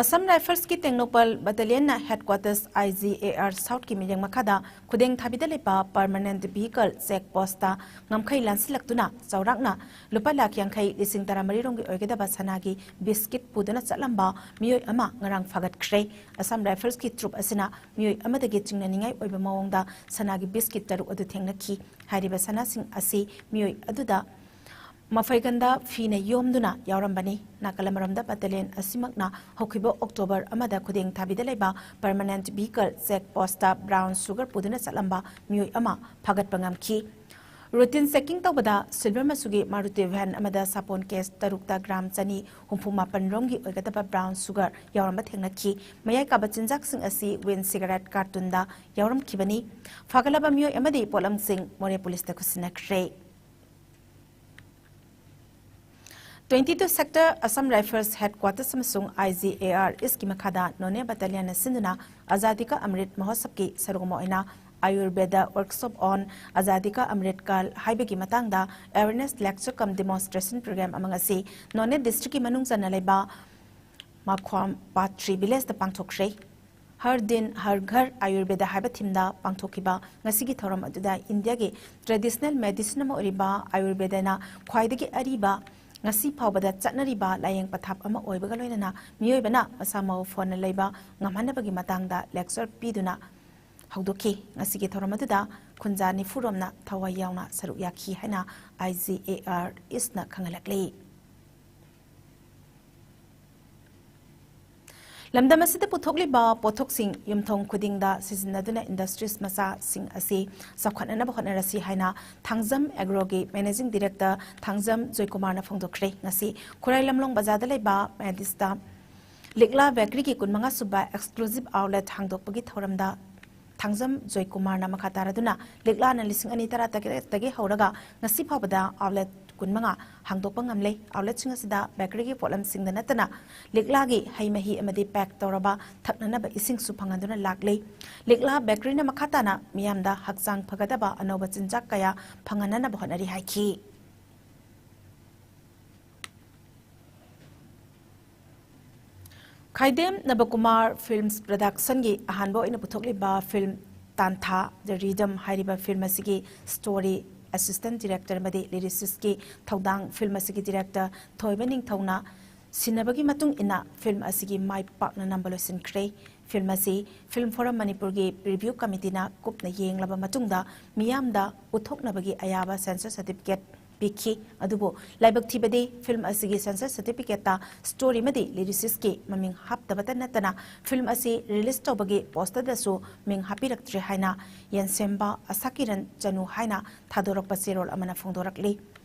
Assam ꯔꯥꯏꯐꯜꯁꯀꯤ Tengnoupal ꯕꯠꯇꯥꯂꯤꯌꯟꯅ ꯍꯦꯗꯀ꯭ꯋꯥꯇꯔꯁ I G A R Southꯀꯤ ꯃꯤꯠꯌꯦꯡ ꯃꯈꯥꯗ ꯈꯨꯗꯦꯡ ꯊꯥꯕꯤꯗ ꯂꯩꯕ ꯄꯔꯃꯅꯦꯟꯠ ꯚꯤꯍꯤꯀꯜ ꯆꯦꯛ ꯄꯣꯁꯇ ꯉꯝꯈꯩ ꯂꯥꯟꯁꯤꯜꯂꯛꯇꯨꯅ ꯆꯥꯎꯔꯥꯛꯅ ꯂꯨꯄꯥ ꯂꯥꯈ ꯌꯥꯡꯈꯩ, ꯂꯤꯁꯤꯡ ꯇꯔꯥꯃꯔꯤ ꯔꯣꯝꯒꯤ ꯑꯣꯏꯒꯗꯕ ꯁꯅꯥꯒꯤ ꯕꯤꯁꯀꯤꯠ ꯄꯨꯗꯨꯅ ꯆꯠꯂꯝꯕ ꯃꯤꯑꯣꯏ ꯑꯃ ꯉꯔꯥꯡ ꯐꯥꯒꯠꯈ꯭ꯔꯦ꯫ ꯑꯁꯥꯝ ꯔꯥꯏꯐꯜꯁꯀꯤ ꯇ꯭ꯔꯨꯞ ꯑꯁꯤꯅ ꯃꯤꯑꯣꯏ ꯑꯃꯗꯒꯤ ꯆꯤꯡꯅꯅꯤꯡꯉꯥꯏ ꯑꯣꯏꯕ ꯃꯑꯣꯡꯗ ꯁꯅꯥꯒꯤ ꯕꯤꯁꯀꯤꯠ ꯇꯔꯨꯛ ꯑꯗꯨ ꯊꯦꯡꯅꯈꯤ꯫ ꯍꯥꯏꯔꯤꯕ ꯁꯅꯥꯁꯤꯡ ꯑꯁꯤ ꯃꯤꯑꯣꯏ ꯑꯗꯨꯗ ꯃꯐꯩꯒꯟꯗ ꯐꯤꯅ ꯌꯣꯝꯗꯨꯅ ꯌꯥꯎꯔꯝꯕꯅꯤ꯫ ꯅꯥꯀꯜ ꯑꯃꯔꯣꯝꯗ ꯕꯠꯇꯥꯂꯤꯌꯟ ꯑꯁꯤꯃꯛꯅ ꯍꯧꯈꯤꯕ ꯑꯣꯛꯇꯣꯕꯔ ꯑꯃꯗ ꯈꯨꯗꯦꯡ ꯊꯥꯕꯤꯗ ꯂꯩꯕ permanent vehicle check post brown sugar ꯄꯨꯗꯨꯅ ꯆꯠꯂꯝꯕ ꯃꯤꯑꯣꯏ ꯑꯃ ꯐꯥꯒꯠꯄ ꯉꯝꯈꯤ꯫ ꯔꯨꯇꯤꯟ ꯆꯦꯀꯤꯡ ꯇꯧꯕꯗ ꯁꯤꯜꯚꯔ ꯃꯆꯨꯒꯤ ꯃꯥꯔꯨꯇꯤ ꯚꯦꯟ ꯑꯃꯗ ꯁꯥꯄꯣꯟ ꯀꯦꯁ ꯇꯔꯨꯛꯇ ꯒ꯭ꯔꯥꯝ ꯆꯅꯤ ꯍꯨꯝꯐꯨ ꯃꯥꯄꯟ ꯔꯣꯝꯒꯤ ꯑꯣꯏꯒꯗꯕ ꯕ꯭ꯔꯥꯎꯟ ꯁꯨꯒꯔ ꯌꯥꯎꯔꯝꯕ ꯊꯦꯡꯅꯈꯤ꯫ ꯃꯌꯥꯏ ꯀꯥꯕ ꯆꯤꯟꯖꯥꯛꯁꯤꯡ ꯑꯁꯤ ꯋꯤꯟ ꯁꯤꯒꯥꯔꯦꯠ ꯀꯥꯔꯇꯨꯟꯗ ꯌꯥꯎꯔꯝꯈꯤꯕꯅꯤ꯫ ꯐꯥꯒꯠꯂꯕ ꯃꯤꯑꯣꯏ ꯑꯃꯗꯤ ꯄꯣꯠꯂꯝꯁꯤꯡ ꯃꯣꯔꯦ ꯄꯨꯂꯤꯁꯇ ꯈꯨꯠꯁꯤꯟꯅꯈ꯭ꯔꯦ꯫ Twenty two Sector, Assam Rifles Headquarters ꯑꯃꯁꯨꯡ I G A R Eastꯀꯤ ꯃꯈꯥꯗ ꯅꯣꯅꯦ ꯕꯠꯇꯥꯂꯤꯌꯟꯅ ꯁꯤꯟꯗꯨꯅ ꯑꯖꯥꯗꯤ ꯀꯥ ꯑꯃ꯭ꯔꯤꯠ ꯃꯍꯣꯠꯁꯕꯀꯤ ꯁꯔꯨꯛ ꯑꯃ ꯑꯣꯏꯅ Ayurveda Workshop on Azadi Ka Amrit Kaal ꯍꯥꯏꯕꯒꯤ ꯃꯇꯥꯡꯗ awareness lecture cum demonstration program ꯑꯃ ꯉꯁꯤ ꯅꯣꯅꯦ ꯗꯤꯁꯇ꯭ꯔꯤꯛꯀꯤ ꯃꯅꯨꯡ ꯆꯟꯅ ꯂꯩꯕ ꯃꯥꯈ꯭ꯋꯥꯝ ꯄꯥꯠ ꯊ꯭ꯔꯤ ꯚꯤꯂꯦꯖꯇ ꯄꯥꯡꯊꯣꯛꯈ꯭ꯔꯦ꯫ ꯍꯔ ꯗꯤꯟ ꯍꯔ ꯘꯔ ꯑꯥꯌꯨꯔꯕꯦꯗ ꯍꯥꯏꯕ ꯊꯤꯝꯗ ꯄꯥꯡꯊꯣꯛꯈꯤꯕ ꯉꯁꯤꯒꯤ ꯊꯧꯔꯝ ꯑꯗꯨꯗ ꯏꯟꯗꯤꯌꯥꯒꯤ ꯇ꯭ꯔꯦꯗꯤꯁꯅꯦꯜ ꯃꯦꯗꯤꯁꯤꯟ ꯑꯃ ꯑꯣꯏꯔꯤꯕ ꯑꯥꯌꯨꯔꯕꯦꯗꯅ ꯈ꯭ꯋꯥꯏꯗꯒꯤ ꯑꯔꯤꯕ, ꯉꯁꯤ ꯐꯥꯎꯕꯗ ꯆꯠꯅꯔꯤꯕ ꯂꯥꯌꯦꯡ ꯄꯊꯥꯞ ꯑꯃ ꯑꯣꯏꯕꯒ ꯂꯣꯏꯅꯅ ꯃꯤꯑꯣꯏꯕꯅ ꯃꯁꯥ ꯃꯎ ꯐꯅ ꯂꯩꯕ ꯉꯝꯍꯟꯅꯕꯒꯤ ꯃꯇꯥꯡꯗ ꯂꯦꯛꯆꯔ ꯄꯤꯗꯨꯅ ꯍꯧꯗꯣꯛꯈꯤ꯫ ꯉꯁꯤꯒꯤ ꯊꯧꯔꯝ ꯑꯗꯨꯗ ꯈꯨꯟꯖꯥ ꯅꯤꯐꯨ ꯔꯣꯝꯅ ꯊꯋꯥꯏ ꯌꯥꯎꯅ ꯁꯔꯨꯛ ꯌꯥꯈꯤ ꯍꯥꯏꯅ ꯑꯥꯏ ꯖꯤ ꯑꯦ ꯑꯥꯔ ꯏꯁꯅ ꯈꯪꯍꯜꯂꯛꯂꯤ꯫ ꯂꯝꯗꯝ ꯑꯁꯤꯗ ꯄꯨꯊꯣꯛꯂꯤꯕ ꯄꯣꯠꯊꯣꯛꯁꯤꯡ ꯌꯨꯝꯊꯣꯡ ꯈꯨꯗꯤꯡꯗ ꯁꯤꯖꯤꯟꯅꯗꯨꯅ ꯏꯟꯗꯁꯇ꯭ꯔꯤꯁ ꯃꯆꯥꯁꯤꯡ ꯑꯁꯤ ꯆꯥꯎꯈꯠꯅꯅꯕ ꯍꯣꯠꯅꯔꯁꯤ ꯍꯥꯏꯅ ꯊꯥꯡꯖꯝ ꯑꯦꯒ꯭ꯔꯣꯒꯤ ꯃꯦꯅꯦꯖꯤꯡ ꯗꯤꯔꯦꯛꯇꯔ ꯊꯥꯡꯖꯝ ꯖꯣꯏꯀꯨꯃꯥꯔꯅ ꯐꯣꯡꯗꯣꯛꯈ꯭ꯔꯦ꯫ ꯉꯁꯤ ꯈꯨꯔꯥꯏ ꯂꯝꯂꯣꯡ ꯕꯖꯥꯔꯗ ꯂꯩꯕ ꯃꯦꯗꯤꯁꯇ ꯂꯤꯛꯂꯥ ꯕꯦꯀꯔꯤꯒꯤ ꯀꯨꯟꯃꯉꯥ ꯁꯨꯕ ꯑꯦꯛꯁꯀ꯭ꯂꯨꯁꯤꯚ ꯑꯥꯎꯠꯂꯦꯠ ꯍꯥꯡꯗꯣꯛꯄꯒꯤ ꯊꯧꯔꯝꯗ ꯊꯥꯡꯖꯝ ꯖꯣꯏꯀꯨꯃꯥꯔꯅ ꯃꯈꯥ ꯇꯥꯔꯗꯨꯅ ꯂꯤꯛꯂꯥꯅ ꯂꯤꯁꯤꯡ ꯑꯅꯤ ꯇꯔꯥꯇꯔꯦꯠꯇꯒꯤ ꯍꯧꯔꯒ ꯉꯁꯤ ꯐꯥꯎꯕꯗ ꯑꯥꯎꯠꯂꯦꯠ ꯀꯨꯟꯃꯉꯥ ꯍꯥꯡꯗꯣꯛꯄ ꯉꯝꯂꯦ꯫ ꯑꯥꯎꯠꯂꯦꯠꯁꯤꯡ ꯑꯁꯤꯗ ꯕꯦꯀꯔꯤꯒꯤ ꯄꯣꯠꯂꯝꯁꯤꯡꯗ ꯅꯠꯇꯅ ꯂꯤꯛꯂꯥꯒꯤ ꯍꯩ ꯃꯍꯤ ꯑꯃꯗꯤ ꯄꯦꯛ ꯇꯧꯔꯕ ꯊꯛꯅꯅꯕ ꯏꯁꯤꯡꯁꯨ ꯐꯪꯍꯟꯗꯨꯅ ꯂꯥꯛꯂꯤ꯫ ꯂꯤꯛꯂꯥ ꯕꯦꯀꯔꯤꯅ ꯃꯈꯥ ꯇꯥꯅ ꯃꯤꯌꯥꯝꯗ ꯍꯛꯆꯥꯡ ꯐꯒꯗꯕ ꯑꯅꯧꯕ ꯆꯤꯟꯖꯥꯛ ꯀꯌꯥ ꯐꯪꯍꯟꯅꯅꯕ ꯍꯣꯠꯅꯔꯤ ꯍꯥꯏꯈꯤ꯫ ꯈꯥꯏꯗꯦꯝ ꯅꯕꯀꯨꯃꯥꯔ ꯐꯤꯜꯝꯁ ꯄ꯭ꯔꯗꯛꯁꯟꯒꯤ ꯑꯍꯥꯟꯕ ꯑꯣꯏꯅ ꯄꯨꯊꯣꯛꯂꯤꯕ ꯐꯤꯜꯝ ꯇꯥꯟꯊꯥ ꯗ ꯔꯤꯗꯝ ꯍꯥꯏꯔꯤꯕ ꯐꯤꯜꯝ ꯑꯁꯤꯒꯤ ꯁ꯭ꯇꯣꯔꯤ, ꯑꯦꯁꯤꯁꯇꯦꯟꯠ ꯗꯤꯔꯦꯛꯇꯔ ꯑꯃꯗꯤ ꯂꯤꯔꯤꯁꯤꯁꯀꯤ ꯊꯧꯗꯥꯡ ꯐꯤꯜꯝ ꯑꯁꯤꯒꯤ ꯗꯤꯔꯦꯛꯇꯔ ꯊꯣꯏꯕ ꯅꯤꯡꯊꯧꯅ ꯁꯤꯟꯅꯕꯒꯤ ꯃꯇꯨꯡ ꯏꯟꯅ ꯐꯤꯜꯝ ꯑꯁꯤꯒꯤ ꯃꯥꯏ ꯄꯥꯛꯅ ꯅꯝꯕ ꯂꯣꯏꯁꯤꯟꯈ꯭ꯔꯦ꯫ ꯐꯤꯜꯝ ꯑꯁꯤ ꯐꯤꯜꯝ ꯐꯣꯔꯝ ꯃꯅꯤꯄꯨꯔꯒꯤ ꯔꯤꯚ꯭ꯌꯨ ꯀꯃꯤꯇꯤꯅ ꯀꯨꯞꯅ ꯌꯦꯡꯂꯕ ꯃꯇꯨꯡꯗ ꯃꯤꯌꯥꯝꯗ ꯎꯠꯊꯣꯛꯅꯕꯒꯤ ꯑꯌꯥꯕ ꯁꯦꯟꯁꯔ ꯁꯥꯔꯇꯤꯐꯤꯀꯦꯠ ꯄꯤꯈꯤ꯫ ꯑꯗꯨꯕꯨ ꯂꯥꯏꯕꯛ ꯊꯤꯕꯗꯤ ꯐꯤꯜꯝ ꯑꯁꯤꯒꯤ ꯁꯦꯟꯁꯔ ꯁꯥꯔꯇꯤꯐꯤꯀꯦꯠꯇ ꯁ꯭ꯇꯣꯔꯤ ꯑꯃꯗꯤ ꯂꯤꯔꯤꯁꯤꯁꯀꯤ ꯃꯃꯤꯡ ꯍꯥꯞꯇꯕꯇ ꯅꯠꯇꯅ ꯐꯤꯜꯝ ꯑꯁꯤ ꯔꯤꯂꯤꯖ ꯇꯧꯕꯒꯤ ꯄꯣꯁꯇꯔꯗꯁꯨ ꯃꯤꯡ ꯍꯥꯞꯄꯤꯔꯛꯇ꯭ꯔꯦ ꯍꯥꯏꯅ ꯌꯦꯟꯁꯦꯝꯕ ꯑꯁꯥꯀꯤꯔꯟ ꯆꯅꯨ ꯍꯥꯏꯅ ꯊꯥꯗꯣꯔꯛꯄ ꯆꯦꯔꯣꯜ ꯑꯃꯅ ꯐꯣꯡꯗꯣꯔꯛꯂꯤ꯫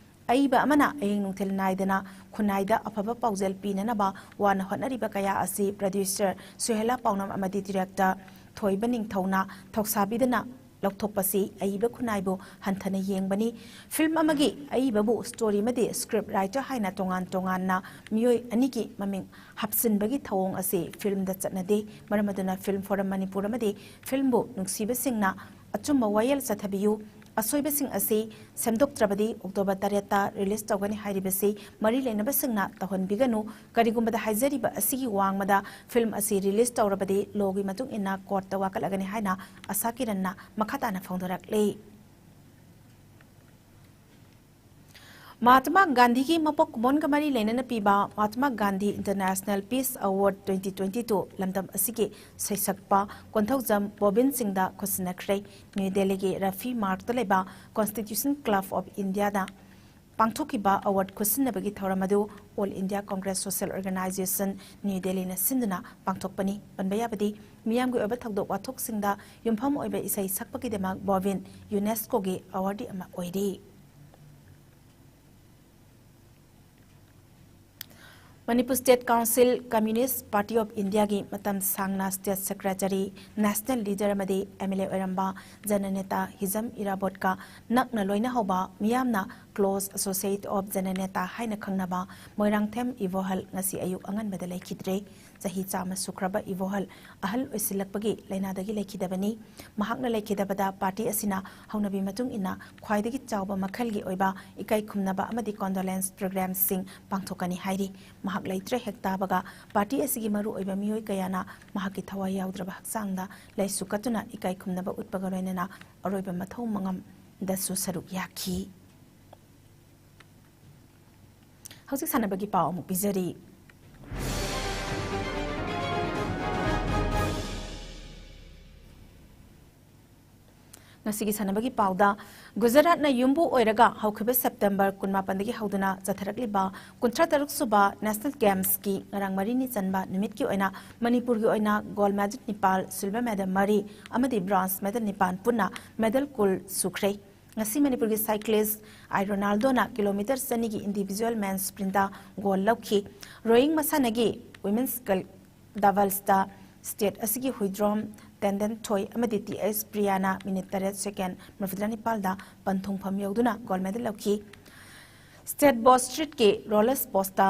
ꯑꯏꯕ ꯑꯃꯅ ꯑꯍꯤꯡ ꯅꯨꯡꯊꯤꯜ ꯅꯥꯏꯗꯅ ꯈꯨꯟꯅꯥꯏꯗ ꯑꯐꯕ ꯄꯥꯎꯖꯦꯜ ꯄꯤꯅꯅꯕ ꯋꯥꯅ ꯍꯣꯠꯅꯔꯤꯕ ꯀꯌꯥ ꯑꯁꯤ ꯄ꯭ꯔꯗ꯭ꯌꯨꯁꯔ ꯁꯨꯍꯦꯂꯥ ꯄꯥꯎꯅꯝ ꯑꯃꯗꯤ ꯗꯤꯔꯦꯛꯇꯔ ꯊꯣꯏꯕ ꯅꯤꯡꯊꯧꯅ ꯊꯧꯁꯥꯕꯤꯗꯅ ꯂꯧꯊꯣꯛꯄꯁꯤ ꯑꯏꯕ ꯈꯨꯟꯅꯥꯏꯕꯨ ꯍꯟꯊꯅ ꯌꯦꯡꯕꯅꯤ꯫ ꯐꯤꯜꯝ ꯑꯃꯒꯤ ꯑꯏꯕꯕꯨ ꯁ꯭ꯇꯣꯔꯤ ꯑꯃꯗꯤ ꯁ꯭ꯀ꯭ꯔꯤꯞ ꯔꯥꯏꯇꯔ ꯍꯥꯏꯅ ꯇꯣꯉꯥꯟ ꯇꯣꯉꯥꯟꯅ ꯃꯤꯑꯣꯏ ꯑꯅꯤꯒꯤ ꯃꯃꯤꯡ ꯍꯥꯞꯆꯤꯟꯕꯒꯤ ꯊꯧꯑꯣꯡ ꯑꯁꯤ ꯐꯤꯜꯝꯗ ꯆꯠꯅꯗꯦ꯫ ꯃꯔꯝ ꯑꯗꯨꯅ ꯐꯤꯜꯝ ꯐꯣꯔꯝ ꯃꯅꯤꯄꯨꯔ ꯑꯃꯗꯤ ꯐꯤꯜꯝꯕꯨ ꯅꯨꯡꯁꯤꯕꯁꯤꯡꯅ ꯑꯆꯨꯝꯕ ꯋꯥꯌꯦꯜ ꯆꯠꯊꯕꯤꯌꯨ꯫ ꯑꯁꯣꯏꯕꯁꯤꯡ ꯑꯁꯤ ꯁꯦꯝꯗꯣꯛꯇ꯭ꯔꯕꯗꯤ ꯑꯣꯛꯇꯣꯕꯔ ꯇꯔꯦꯠꯇ ꯔꯤꯂꯤꯖ ꯇꯧꯒꯅꯤ ꯍꯥꯏꯔꯤꯕꯁꯤ ꯃꯔꯤ ꯂꯩꯅꯕꯁꯤꯡꯅ ꯇꯧꯍꯟꯕꯤꯒꯅꯨ꯫ ꯀꯔꯤꯒꯨꯝꯕꯗ ꯍꯥꯏꯖꯔꯤꯕ ꯑꯁꯤꯒꯤ ꯋꯥꯡꯃꯗ ꯐꯤꯜꯝ ꯑꯁꯤ ꯔꯤꯂꯤꯖ ꯇꯧꯔꯕꯗꯤ ꯂꯣꯒꯤ ꯃꯇꯨꯡ ꯏꯟꯅ ꯀꯣꯔꯠꯇ ꯋꯥꯀꯠꯂꯒꯅꯤ ꯍꯥꯏꯅ ꯑꯁꯥ ꯀꯤꯔꯟꯅ ꯃꯈꯥ ꯇꯥꯅ ꯐꯣꯡꯗꯣꯔꯛꯂꯤ꯫ ꯃꯍꯥꯇꯃꯥ ꯒꯥꯟꯙꯤꯒꯤ ꯃꯄꯣꯛ ꯀꯨꯝꯑꯣꯟꯒ ꯃꯔꯤ ꯂꯩꯅꯅ ꯄꯤꯕ Mahatma Gandhi international peace award twenty twenty two ꯂꯝꯗꯝ ꯑꯁꯤꯒꯤ ꯁꯩꯁꯛꯄ ꯀꯣꯟꯊꯧꯖꯝ ꯕꯣꯕꯤꯟ ꯁꯤꯡꯗ ꯈꯨꯠꯁꯤꯟꯅꯈ꯭ꯔꯦ꯫ ꯅ꯭ꯌꯨ ꯗꯦꯜꯂꯤꯒꯤ ꯔꯐꯤ ꯃꯥꯔꯒꯇ ꯂꯩꯕ ꯀꯣꯟꯁꯇꯤꯇ꯭ꯌꯨꯁꯟ ꯀ꯭ꯂꯕ ꯑꯣꯐ ꯏꯟꯗꯤꯌꯥꯗ ꯄꯥꯡꯊꯣꯛꯈꯤꯕ ꯑꯦꯋꯥꯔꯗ ꯈꯨꯠꯁꯤꯟꯅꯕꯒꯤ ꯊꯧꯔꯝ ꯑꯗꯨ all India Congress social organisation new ꯗꯦꯜꯂꯤꯅ ꯁꯤꯟꯗꯨꯅ ꯄꯥꯡꯊꯣꯛꯄꯅꯤ꯫ ꯄꯟꯕ ꯌꯥꯕꯗꯤ, ꯃꯤꯌꯥꯝꯒꯤ ꯑꯣꯏꯕ ꯊꯧꯗꯣꯛ ꯋꯥꯊꯣꯛꯁꯤꯡꯗ ꯌꯨꯝꯐꯝ ꯑꯣꯏꯕ ꯏꯁꯩ ꯁꯛꯄꯒꯤꯗꯃꯛ ꯕꯣꯕꯤꯟ ꯌꯨꯅꯦꯁꯀꯣꯒꯤ ꯑꯦꯋꯥꯔꯗꯤ ꯑꯃ ꯑꯣꯏꯔꯤ꯫ Manipur state council, communist party of ꯏꯟꯗꯤꯌꯥꯒꯤ ꯃꯇꯝ ꯁꯥꯡꯅ ꯁ꯭ꯇꯦꯠ ꯁꯦꯀ꯭ꯔꯦꯇꯔꯤ, ꯅꯦꯁꯅꯦꯜ ꯂꯤꯗꯔ ꯑꯃꯗꯤ ꯑꯦꯝ ꯑꯦꯜ ꯑꯦ ꯑꯣꯏꯔꯝꯕ ꯖꯅꯅꯦꯇꯥ ꯍꯤꯖꯝ ꯏꯔꯥꯕꯣꯠꯀ ꯅꯛꯅ ꯂꯣꯏꯅꯍꯧꯕ, ꯃꯤꯌꯥꯝꯅ ꯀ꯭ꯂꯣꯖ ꯑꯦꯁꯣꯁꯤꯌꯦꯠ ꯑꯣꯐ ꯖꯅꯅꯦꯇꯥ ꯍꯥꯏꯅ ꯈꯪꯅꯕ ꯃꯣꯏꯔꯥꯡꯊꯦꯝ ꯏꯕꯣꯍꯜ ꯉꯁꯤ ꯑꯌꯨꯛ ꯑꯉꯟꯕꯗ ꯂꯩꯈꯤꯗ꯭ꯔꯦ꯫ ꯆꯍꯤ ꯆꯥꯝꯃ ꯁꯨꯈ꯭ꯔꯕ ꯏꯕꯣꯍꯜ ꯑꯍꯜ ꯑꯣꯏꯁꯤꯜꯂꯛꯄꯒꯤ ꯂꯥꯏꯅꯥꯗꯒꯤ ꯂꯩꯈꯤꯗꯕꯅꯤ꯫ ꯃꯍꯥꯛꯅ ꯂꯩꯈꯤꯗꯕꯗ ꯄꯥꯔꯇꯤ ꯑꯁꯤꯅ ꯍꯧꯅꯕꯤ ꯃꯇꯨꯡ ꯏꯟꯅ ꯈ꯭ꯋꯥꯏꯗꯒꯤ ꯆꯥꯎꯕ ꯃꯈꯜꯒꯤ ꯑꯣꯏꯕ ꯏꯀꯥꯏ ꯈꯨꯝꯅꯕ ꯑꯃꯗꯤ ꯀꯣꯟꯗꯣꯂꯦꯟꯁ ꯄ꯭ꯔꯣꯒ꯭ꯔꯥꯝꯁꯤꯡ ꯄꯥꯡꯊꯣꯛꯀꯅꯤ ꯍꯥꯏꯔꯤ꯫ ꯃꯍꯥꯛ ꯂꯩꯇ꯭ꯔꯦ ꯍꯦꯛ ꯇꯥꯕꯒ ꯄꯥꯔꯇꯤ ꯑꯁꯤꯒꯤ ꯃꯔꯨꯑꯣꯏꯕ ꯃꯤꯑꯣꯏ ꯀꯌꯥꯅ ꯃꯍꯥꯛꯀꯤ ꯊꯋꯥꯏ ꯌꯥꯎꯗ꯭ꯔꯕ ꯍꯛꯆꯥꯡꯗ ꯂꯩꯁꯨ ꯀꯠꯇꯨꯅ ꯏꯀꯥꯏ ꯈꯨꯝꯅꯕ ꯎꯠꯄꯒ ꯂꯣꯏꯅꯅ ꯑꯔꯣꯏꯕ ꯃꯊꯧ ꯃꯉꯝꯗꯁꯨ ꯁꯔꯨꯛ ꯌꯥꯈꯤ꯫ ꯍꯧꯖꯤꯛ ꯁꯥꯟꯅꯕꯒꯤ ꯄꯥꯎ ꯑꯃꯨꯛ ꯄꯤꯖꯔꯤ꯫ ꯉꯁꯤꯒꯤ ꯁꯥꯟꯅꯕꯒꯤ ꯄꯥꯎꯗ, ꯒꯨꯖꯔꯥꯠꯅ ꯌꯨꯝꯕꯨ ꯑꯣꯏꯔꯒ ꯍꯧꯈꯤꯕ ꯁꯦꯞꯇꯦꯝꯕꯔ ꯀꯨꯟꯃꯥꯄꯟꯗꯒꯤ ꯍꯧꯗꯨꯅ ꯆꯠꯊꯔꯛꯂꯤꯕ ꯀꯨꯟꯊ꯭ꯔꯥ ꯇꯔꯨꯛ ꯁꯨꯕ ꯅꯦꯁꯅꯦꯜ ꯒꯦꯝꯁꯀꯤ ꯉꯔꯥꯡ ꯃꯔꯤꯅꯤ ꯆꯟꯕ ꯅꯨꯃꯤꯠꯀꯤ ꯑꯣꯏꯅ ꯃꯅꯤꯄꯨꯔꯒꯤ ꯑꯣꯏꯅ ꯒꯣꯜꯗ ꯃꯦꯗꯜ ꯅꯤꯄꯥꯜ, ꯁꯤꯜꯚꯔ ꯃꯦꯗꯜ ꯃꯔꯤ ꯑꯃꯗꯤ ꯕ꯭ꯔꯣꯟꯖ ꯃꯦꯗꯜ ꯅꯤꯄꯥꯜ, ꯄꯨꯟꯅ ꯃꯦꯗꯜ ꯀꯨꯟ ꯁꯨꯈ꯭ꯔꯦ꯫ ꯉꯁꯤ ꯃꯅꯤꯄꯨꯔꯒꯤ ꯁꯥꯏꯀ꯭ꯂꯤꯁ ꯑꯥꯏ ꯔꯣꯅꯥꯜꯗꯣꯅ ꯀꯤꯂꯣꯃꯤꯇꯔ ꯆꯅꯤꯒꯤ ꯏꯟꯗꯤꯚꯤꯖꯨꯑꯦꯜ ꯃꯦꯟꯁ ꯁ꯭ꯄ꯭ꯔꯤꯟꯇ ꯒꯣꯜꯗ ꯂꯧꯈꯤ꯫ ꯔꯣꯌꯤꯡ ꯃꯁꯥꯟꯅꯒꯤ ꯋꯤꯃꯦꯟꯁ ꯀꯜ-, ꯗꯕꯜꯁꯇ ꯁ꯭ꯇꯦꯠ ꯑꯁꯤꯒꯤ ꯍꯨꯏꯗ꯭ꯔꯣꯝ ꯇꯦꯟꯗꯦꯟ ꯊꯣꯏ ꯑꯃꯗꯤ ꯇꯤ ꯑꯩꯆ ꯄ꯭ꯔꯤꯌꯥꯅ ꯃꯤꯅꯤꯠ ꯇꯔꯦꯠ ꯁꯦꯀꯦꯟ ꯃꯔꯤꯐꯨꯇꯔꯥ ꯅꯤꯄꯥꯜꯗ ꯄꯟꯊꯨꯡꯐꯝ ꯌꯧꯗꯨꯅ ꯒꯣꯜꯗ ꯃꯦꯗꯜ ꯂꯧꯈꯤ꯫ ꯁ꯭ꯇꯦꯠ ꯕꯣꯁ ꯁ꯭ꯇ꯭ꯔꯤꯠꯀꯤ ꯔꯣꯂꯔ ꯁ꯭ꯄꯣꯔꯠꯁꯇ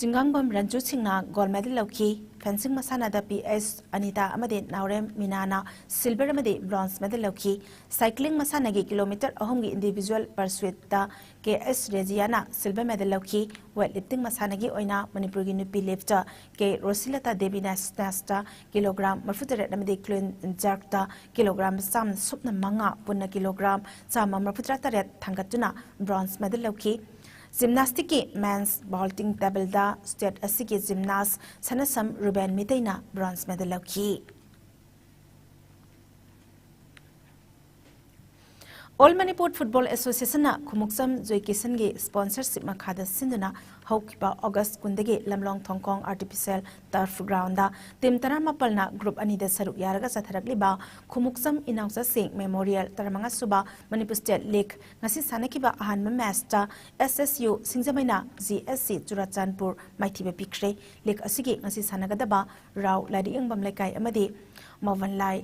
ꯆꯤꯡꯉꯥꯡꯕꯝ ꯔꯟꯖꯨ ꯁꯤꯡꯅ ꯒꯣꯜꯗ ꯃꯦꯗꯜ ꯂꯧꯈꯤ꯫ ꯐꯦꯟꯁꯤꯡ ꯃꯁꯥꯟꯅꯗ ꯄꯤ ꯑꯦꯁ ꯑꯅꯤꯇꯥ ꯑꯃꯗꯤ ꯅꯥꯎꯔꯦꯝ ꯃꯤꯅꯥꯅ ꯁꯤꯜꯚꯔ ꯑꯃꯗꯤ ꯕ꯭ꯔꯣꯟꯖ ꯃꯦꯗꯜ ꯂꯧꯈꯤ꯫ ꯁꯥꯏꯀ꯭ꯂꯤꯡ ꯃꯁꯥꯟꯅꯒꯤ ꯀꯤꯂꯣꯃꯤꯇꯔ ꯑꯍꯨꯝꯒꯤ ꯏꯟꯗꯤꯚꯤꯖꯨꯋꯦꯜ ꯄꯔꯁꯨꯏꯠꯇ ꯀꯦ ꯑꯦꯁ ꯔꯦꯖꯤꯌꯥꯅ ꯁꯤꯜꯚꯔ ꯃꯦꯗꯜ ꯂꯧꯈꯤ꯫ ꯋꯦꯠ ꯂꯤꯐꯇꯤꯡ ꯃꯁꯥꯟꯅꯒꯤ ꯑꯣꯏꯅ ꯃꯅꯤꯄꯨꯔꯒꯤ ꯅꯨꯄꯤ ꯂꯤꯐꯇ ꯀꯦ ꯔꯣꯁꯤꯂꯇꯥ ꯗꯦꯕꯤꯅ ꯁ꯭ꯅꯦꯁꯇ ꯀꯤꯂꯣꯒ꯭ꯔꯥꯝ ꯃꯔꯤꯐꯨꯇꯔꯦꯠ ꯑꯃꯗꯤ ꯀ꯭ꯂꯤꯟ ꯖꯔꯛꯇ ꯀꯤꯂꯣꯒ꯭ꯔꯥꯝ ꯆꯥꯝꯃ ꯁꯨꯞꯅ ꯃꯉꯥ, ꯄꯨꯟꯅ ꯀꯤꯂꯣꯒ꯭ꯔꯥꯝ ꯆꯥꯝꯃ ꯃꯔꯤꯐꯨꯇꯔꯥ ꯇꯔꯦꯠ ꯊꯥꯡꯒꯠꯇꯨꯅ ꯕ꯭ꯔꯣꯟꯖ ꯃꯦꯗꯜ ꯂꯧꯈꯤ꯫ ꯖꯤꯝꯅꯥꯁꯇꯤꯛꯀꯤ ꯃꯦꯟꯁ ꯚꯥꯎꯜꯇꯤꯡ ꯇꯦꯕꯜꯗ ꯁ꯭ꯇꯦꯠ ꯑꯁꯤꯒꯤ ꯖꯤꯝꯅꯥꯁ ꯁꯅꯁꯝ ꯔꯨꯕꯦꯟ ꯃꯤꯇꯩꯅ ꯕ꯭ꯔꯣꯟꯖ ꯃꯦꯗꯜ ꯂꯧꯈꯤ꯫ All Manipur football ꯑꯦꯁꯣꯁꯤꯌꯦꯁꯟꯅ Khumukcham ꯖꯣꯏꯀꯤꯁꯟꯒꯤ sponsorship ꯃꯈꯥꯗ ꯁꯤꯟꯗꯨꯅ ꯍꯧꯈꯤꯕ ꯑꯣꯒꯁ ꯀꯨꯟꯗꯒꯤ ꯂꯝꯂꯣꯡ ꯊꯣꯡꯈꯣꯡ ꯑꯥꯔꯇꯤꯐꯤꯁꯤꯌꯦꯜ ꯇꯔꯐ ꯒ꯭ꯔꯥꯎꯟꯗ ꯇꯤꯝ ꯇꯔꯥꯃꯥꯄꯜꯅ ꯒ꯭ꯔꯨꯞ ꯑꯅꯤꯗ ꯁꯔꯨꯛ ꯌꯥꯔꯒ ꯆꯠꯊꯔꯛꯂꯤꯕ ꯈꯨꯃꯨꯛꯆꯝ ꯏꯅꯥꯎꯆꯥꯁꯤꯡ ꯃꯦꯃꯣꯔꯤꯌꯦꯜ ꯇꯔꯥꯃꯉꯥ ꯁꯨꯕ ꯃꯅꯤꯄꯨꯔ ꯁ꯭ꯇꯦꯠ ꯂꯤꯒ ꯉꯁꯤ ꯁꯥꯟꯅꯈꯤꯕ ꯑꯍꯥꯟꯕ ꯃꯦꯆꯇ ꯑꯦꯁ S U ꯁꯤꯡꯖꯃꯩꯅ G S C Churachandpur ꯃꯥꯏꯊꯤꯕ ꯄꯤꯈ꯭ꯔꯦ꯫ ꯂꯤꯒ ꯑꯁꯤꯒꯤ ꯉꯁꯤ ꯁꯥꯟꯅꯒꯗꯕ ꯔꯥꯎ ꯂꯥꯏꯔꯤꯛꯌꯦꯡꯕꯝ ꯂꯩꯀꯥꯏ ꯑꯃꯗꯤ ꯃꯣꯕꯟꯂꯥꯏ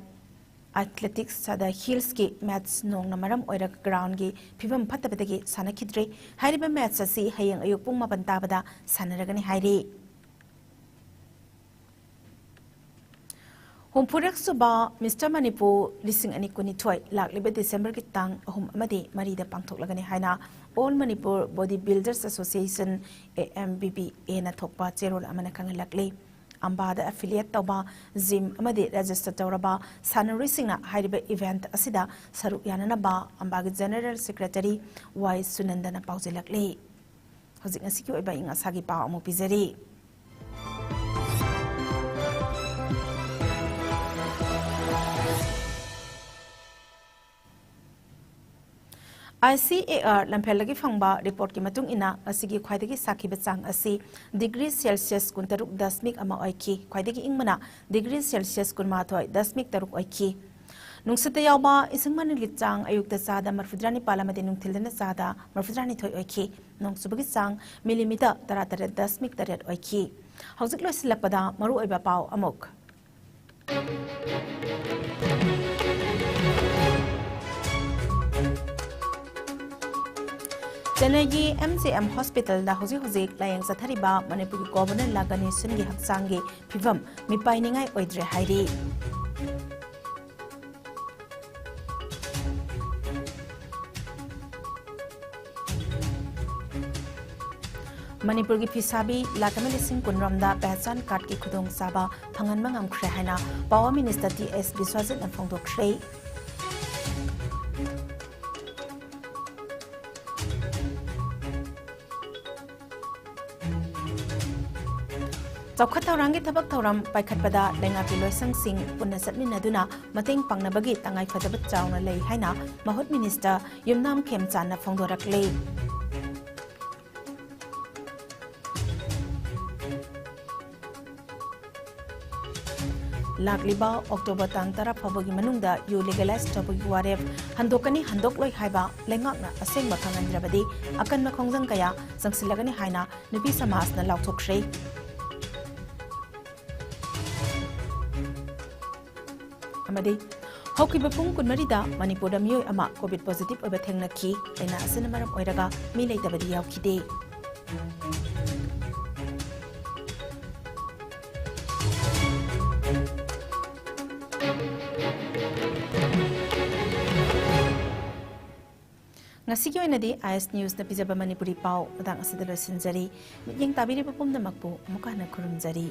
ꯑꯦꯊꯂꯦꯇꯤꯛꯁ ꯑꯗ ꯍꯤꯜꯁꯀꯤ ꯃꯦꯠꯁ ꯅꯣꯡꯅ ꯃꯔꯝ ꯑꯣꯏꯔꯒ ꯒ꯭ꯔꯥꯎꯟꯒꯤ ꯐꯤꯕꯝ ꯐꯠꯇꯕꯗꯒꯤ ꯁꯥꯟꯅꯈꯤꯗ꯭ꯔꯦ꯫ ꯍꯥꯏꯔꯤꯕ ꯃꯦꯠꯁ ꯑꯁꯤ ꯍꯌꯦꯡ ꯑꯌꯨꯛ ꯄꯨꯡ ꯃꯥꯄꯟ ꯇꯥꯕꯗ ꯁꯥꯟꯅꯔꯒꯅꯤ ꯍꯥꯏꯔꯤ꯫ ꯍꯨꯝꯐꯨꯔꯛ ꯁꯨꯕ ꯃꯤꯁꯇꯔ ꯃꯅꯤꯄꯨꯔ ꯂꯤꯁꯤꯡ ꯑꯅꯤ ꯀꯨꯟꯅꯤꯊꯣꯏ ꯂꯥꯛꯂꯤꯕ ꯗꯤꯁꯦꯝꯕꯔꯒꯤ ꯇꯥꯡ ꯑꯍꯨꯝ ꯑꯃꯗꯤ ꯃꯔꯤꯗ ꯄꯥꯡꯊꯣꯛꯂꯒꯅꯤ ꯍꯥꯏꯅ All Manipur Body Builders Association, A M B B A ꯅ ꯊꯣꯛꯄ ꯆꯦꯔꯣꯜ ꯑꯃꯅ ꯈꯪꯍꯜꯂꯛꯂꯤ꯫ ꯑꯝꯕꯥꯗ ꯑꯦꯐꯤꯂꯤꯌꯦꯠ ꯇꯧꯕ ꯖꯤꯝ ꯑꯃꯗꯤ ꯔꯦꯖꯤꯁꯇꯔ ꯇꯧꯔꯕ ꯁꯥꯟꯅꯔꯣꯏꯁꯤꯡꯅ ꯍꯥꯏꯔꯤꯕ ꯏꯚꯦꯟꯠ ꯑꯁꯤꯗ ꯁꯔꯨꯛ ꯌꯥꯅꯅꯕ ꯑꯝꯕꯥꯒꯤ ꯖꯦꯅꯔꯦꯜ ꯁꯦꯀ꯭ꯔꯦꯇꯔꯤ ꯋꯥꯏ ꯁꯨꯅꯟꯗꯅ ꯄꯥꯎꯖꯦꯜꯂꯛꯂꯤ꯫ ꯍꯧꯖꯤꯛ ꯉꯁꯤꯒꯤ ꯑꯣꯏꯕ ꯑꯏꯪ ꯑꯁꯥꯒꯤ ꯄꯥꯎ ꯑꯃꯨꯛ ꯄꯤꯖꯔꯤ꯫ I C A R ꯂꯝꯐꯦꯜꯗꯒꯤ ꯐꯪꯕ ꯔꯤꯄꯣꯔꯠꯀꯤ ꯃꯇꯨꯡ ꯏꯟꯅ, ꯉꯁꯤꯒꯤ ꯈ꯭ꯋꯥꯏꯗꯒꯤ ꯁꯥꯈꯤꯕ ꯆꯥꯡ ꯑꯁꯤ ꯗꯤꯒ꯭ꯔꯤ ꯁꯦꯜꯁꯤꯌꯁ ꯀꯨꯟꯇꯔꯨꯛ ꯗꯁꯃꯤꯛ ꯑꯃ ꯑꯣꯏꯈꯤ꯫ ꯈ꯭ꯋꯥꯏꯗꯒꯤ ꯏꯪꯕꯅ ꯗꯤꯒ꯭ꯔꯤ ꯁꯦꯜꯁꯤꯌꯁ ꯀꯨꯟꯃꯥꯊꯣꯏ ꯗꯁꯃꯤꯛ ꯇꯔꯨꯛ ꯑꯣꯏꯈꯤ꯫ ꯅꯨꯡꯁꯤꯠꯇ ꯌꯥꯎꯕ ꯏꯁꯤꯡ ꯃꯅꯤꯜꯒꯤ ꯆꯥꯡ ꯑꯌꯨꯛꯇ ꯆꯥꯗ ꯃꯔꯤꯐꯨꯇꯔꯥ ꯅꯤꯄꯥꯜ ꯑꯃꯗꯤ ꯅꯨꯡꯊꯤꯜꯗꯅ ꯆꯥꯗ ꯃꯔꯤꯐꯨꯇꯔꯥ ꯅꯤꯊꯣꯏ ꯑꯣꯏꯈꯤ꯫ ꯅꯣꯡ ꯆꯨꯕꯒꯤ ꯆꯥꯡ ꯃꯤꯂꯤꯃꯤꯇꯔ ꯇꯔꯥꯇꯔꯦꯠ ꯗꯁꯃꯤꯛ ꯇꯔꯦꯠ ꯑꯣꯏꯈꯤ꯫ ꯍꯧꯖꯤꯛ ꯂꯣꯏꯁꯤꯜꯂꯛꯄꯗ ꯃꯔꯨꯑꯣꯏꯕ ꯄꯥꯎ ꯑꯃꯨꯛ꯫ ꯆꯦꯟꯅꯥꯏꯒꯤ ꯑꯦꯝ ꯖꯤ ꯑꯦꯝ ꯍꯣꯁꯄꯤꯇꯥꯜꯗ ꯍꯧꯖꯤꯛ ꯍꯧꯖꯤꯛ ꯂꯥꯌꯦꯡ ꯆꯠꯊꯔꯤꯕ ꯃꯅꯤꯄꯨꯔꯒꯤ ꯒꯣꯚꯔꯅꯔ ꯂꯥ ꯒꯅꯦꯁꯟꯒꯤ ꯍꯛꯆꯥꯡꯒꯤ ꯐꯤꯕꯝ ꯃꯤꯄꯥꯏꯅꯤꯡꯉꯥꯏ ꯑꯣꯏꯗ꯭ꯔꯦ ꯍꯥꯏꯔꯤ꯫ ꯃꯅꯤꯄꯨꯔꯒꯤ ꯐꯤꯁꯥꯕꯤ ꯂꯥꯈ ꯑꯃ ꯂꯤꯁꯤꯡ ꯀꯨꯟ ꯔꯣꯝꯗ ꯄꯦꯍꯆꯥꯟ ꯀꯥꯔꯗꯀꯤ ꯈꯨꯗꯣꯡꯆꯥꯕ ꯐꯪꯍꯟꯕ ꯉꯝꯈ꯭ꯔꯦ ꯍꯥꯏꯅ ꯄꯥꯋꯔ ꯃꯤꯅꯤꯁꯇꯔ ꯇꯤ ꯑꯦꯁ ꯕꯤꯁ꯭ꯋꯖꯤꯠꯅ ꯐꯣꯡꯗꯣꯛꯈ꯭ꯔꯦ꯫ ꯆꯥꯎꯈꯠ ꯊꯧꯔꯥꯡꯒꯤ ꯊꯕꯛ ꯊꯧꯔꯝ ꯄꯥꯏꯈꯠꯄꯗ ꯂꯩꯉꯥꯛꯀꯤ ꯂꯣꯏꯁꯪꯁꯤꯡ ꯄꯨꯟꯅ ꯆꯠꯃꯤꯟꯅꯗꯨꯅ ꯃꯇꯦꯡ ꯄꯥꯡꯅꯕꯒꯤ ꯇꯉꯥꯏꯐꯗꯕ ꯆꯥꯎꯅ ꯂꯩ ꯍꯥꯏꯅ ꯃꯍꯨꯠ ꯃꯤꯅꯤꯁꯇꯔ ꯌꯨꯝꯅꯥꯝ ꯈꯦꯝꯆꯥꯟꯅ ꯐꯣꯡꯗꯣꯔꯛꯂꯤ꯫ ꯂꯥꯛꯂꯤꯕ ꯑꯣꯛꯇꯣꯕꯔ ꯇꯥꯡ ꯇꯔꯥ ꯐꯥꯎꯕꯒꯤ ꯃꯅꯨꯡꯗ ꯌꯨ ꯂꯤꯒꯦꯂꯥꯏꯖ ꯇꯧꯕꯒꯤ ꯋꯥꯔꯦꯞ ꯍꯟꯗꯣꯛꯀꯅꯤ ꯍꯟꯗꯣꯛꯂꯣꯏ ꯍꯥꯏꯕ ꯂꯩꯉꯥꯛꯅ ꯑꯁꯦꯡꯕ ꯈꯪꯍꯟꯗ꯭ꯔꯕꯗꯤ ꯑꯀꯟꯕ ꯈꯣꯡꯖꯪ ꯀꯌꯥ ꯆꯪꯁꯤꯜꯂꯒꯅꯤ ꯍꯥꯏꯅ ꯅꯨꯄꯤ ꯁꯃꯥꯖꯅ ꯂꯥꯎꯊꯣꯛꯈ꯭ꯔꯦ꯫ ꯑꯃꯗꯤ ꯍꯧꯈꯤꯕ ꯄꯨꯡ ꯀꯨꯟꯃꯔꯤꯗ ꯃꯅꯤꯄꯨꯔꯗ ꯃꯤꯑꯣꯏ ꯑꯃ ꯀꯣꯚꯤꯗ ꯄꯣꯖꯤꯇꯤꯚ ꯑꯣꯏꯕ ꯊꯦꯡꯅꯈꯤ꯫ ꯂꯥꯏꯅꯥ ꯑꯁꯤꯅ ꯃꯔꯝ ꯑꯣꯏꯔꯒ ꯃꯤ ꯂꯩꯇꯕꯗꯤ ꯌꯥꯎꯈꯤꯗꯦ꯫ ꯉꯁꯤꯒꯤ ꯑꯣꯏꯅꯗꯤ ꯑꯥꯏ ꯑꯦꯁ ꯅ꯭ꯌꯨꯁꯅ ꯄꯤꯖꯕ ꯃꯅꯤꯄꯨꯔꯤ ꯄꯥꯎ ꯃꯇꯥꯡ ꯑꯁꯤꯗ ꯂꯣꯏꯁꯤꯟꯖꯔꯤ꯫ ꯃꯤꯠꯌꯦꯡ ꯇꯥꯕꯤꯔꯤꯕ ꯄꯨꯝꯅꯃꯛꯄꯨ ꯑꯃꯨꯛꯀ ꯍꯟꯅ ꯈꯨꯔꯨꯝꯖꯔꯤ꯫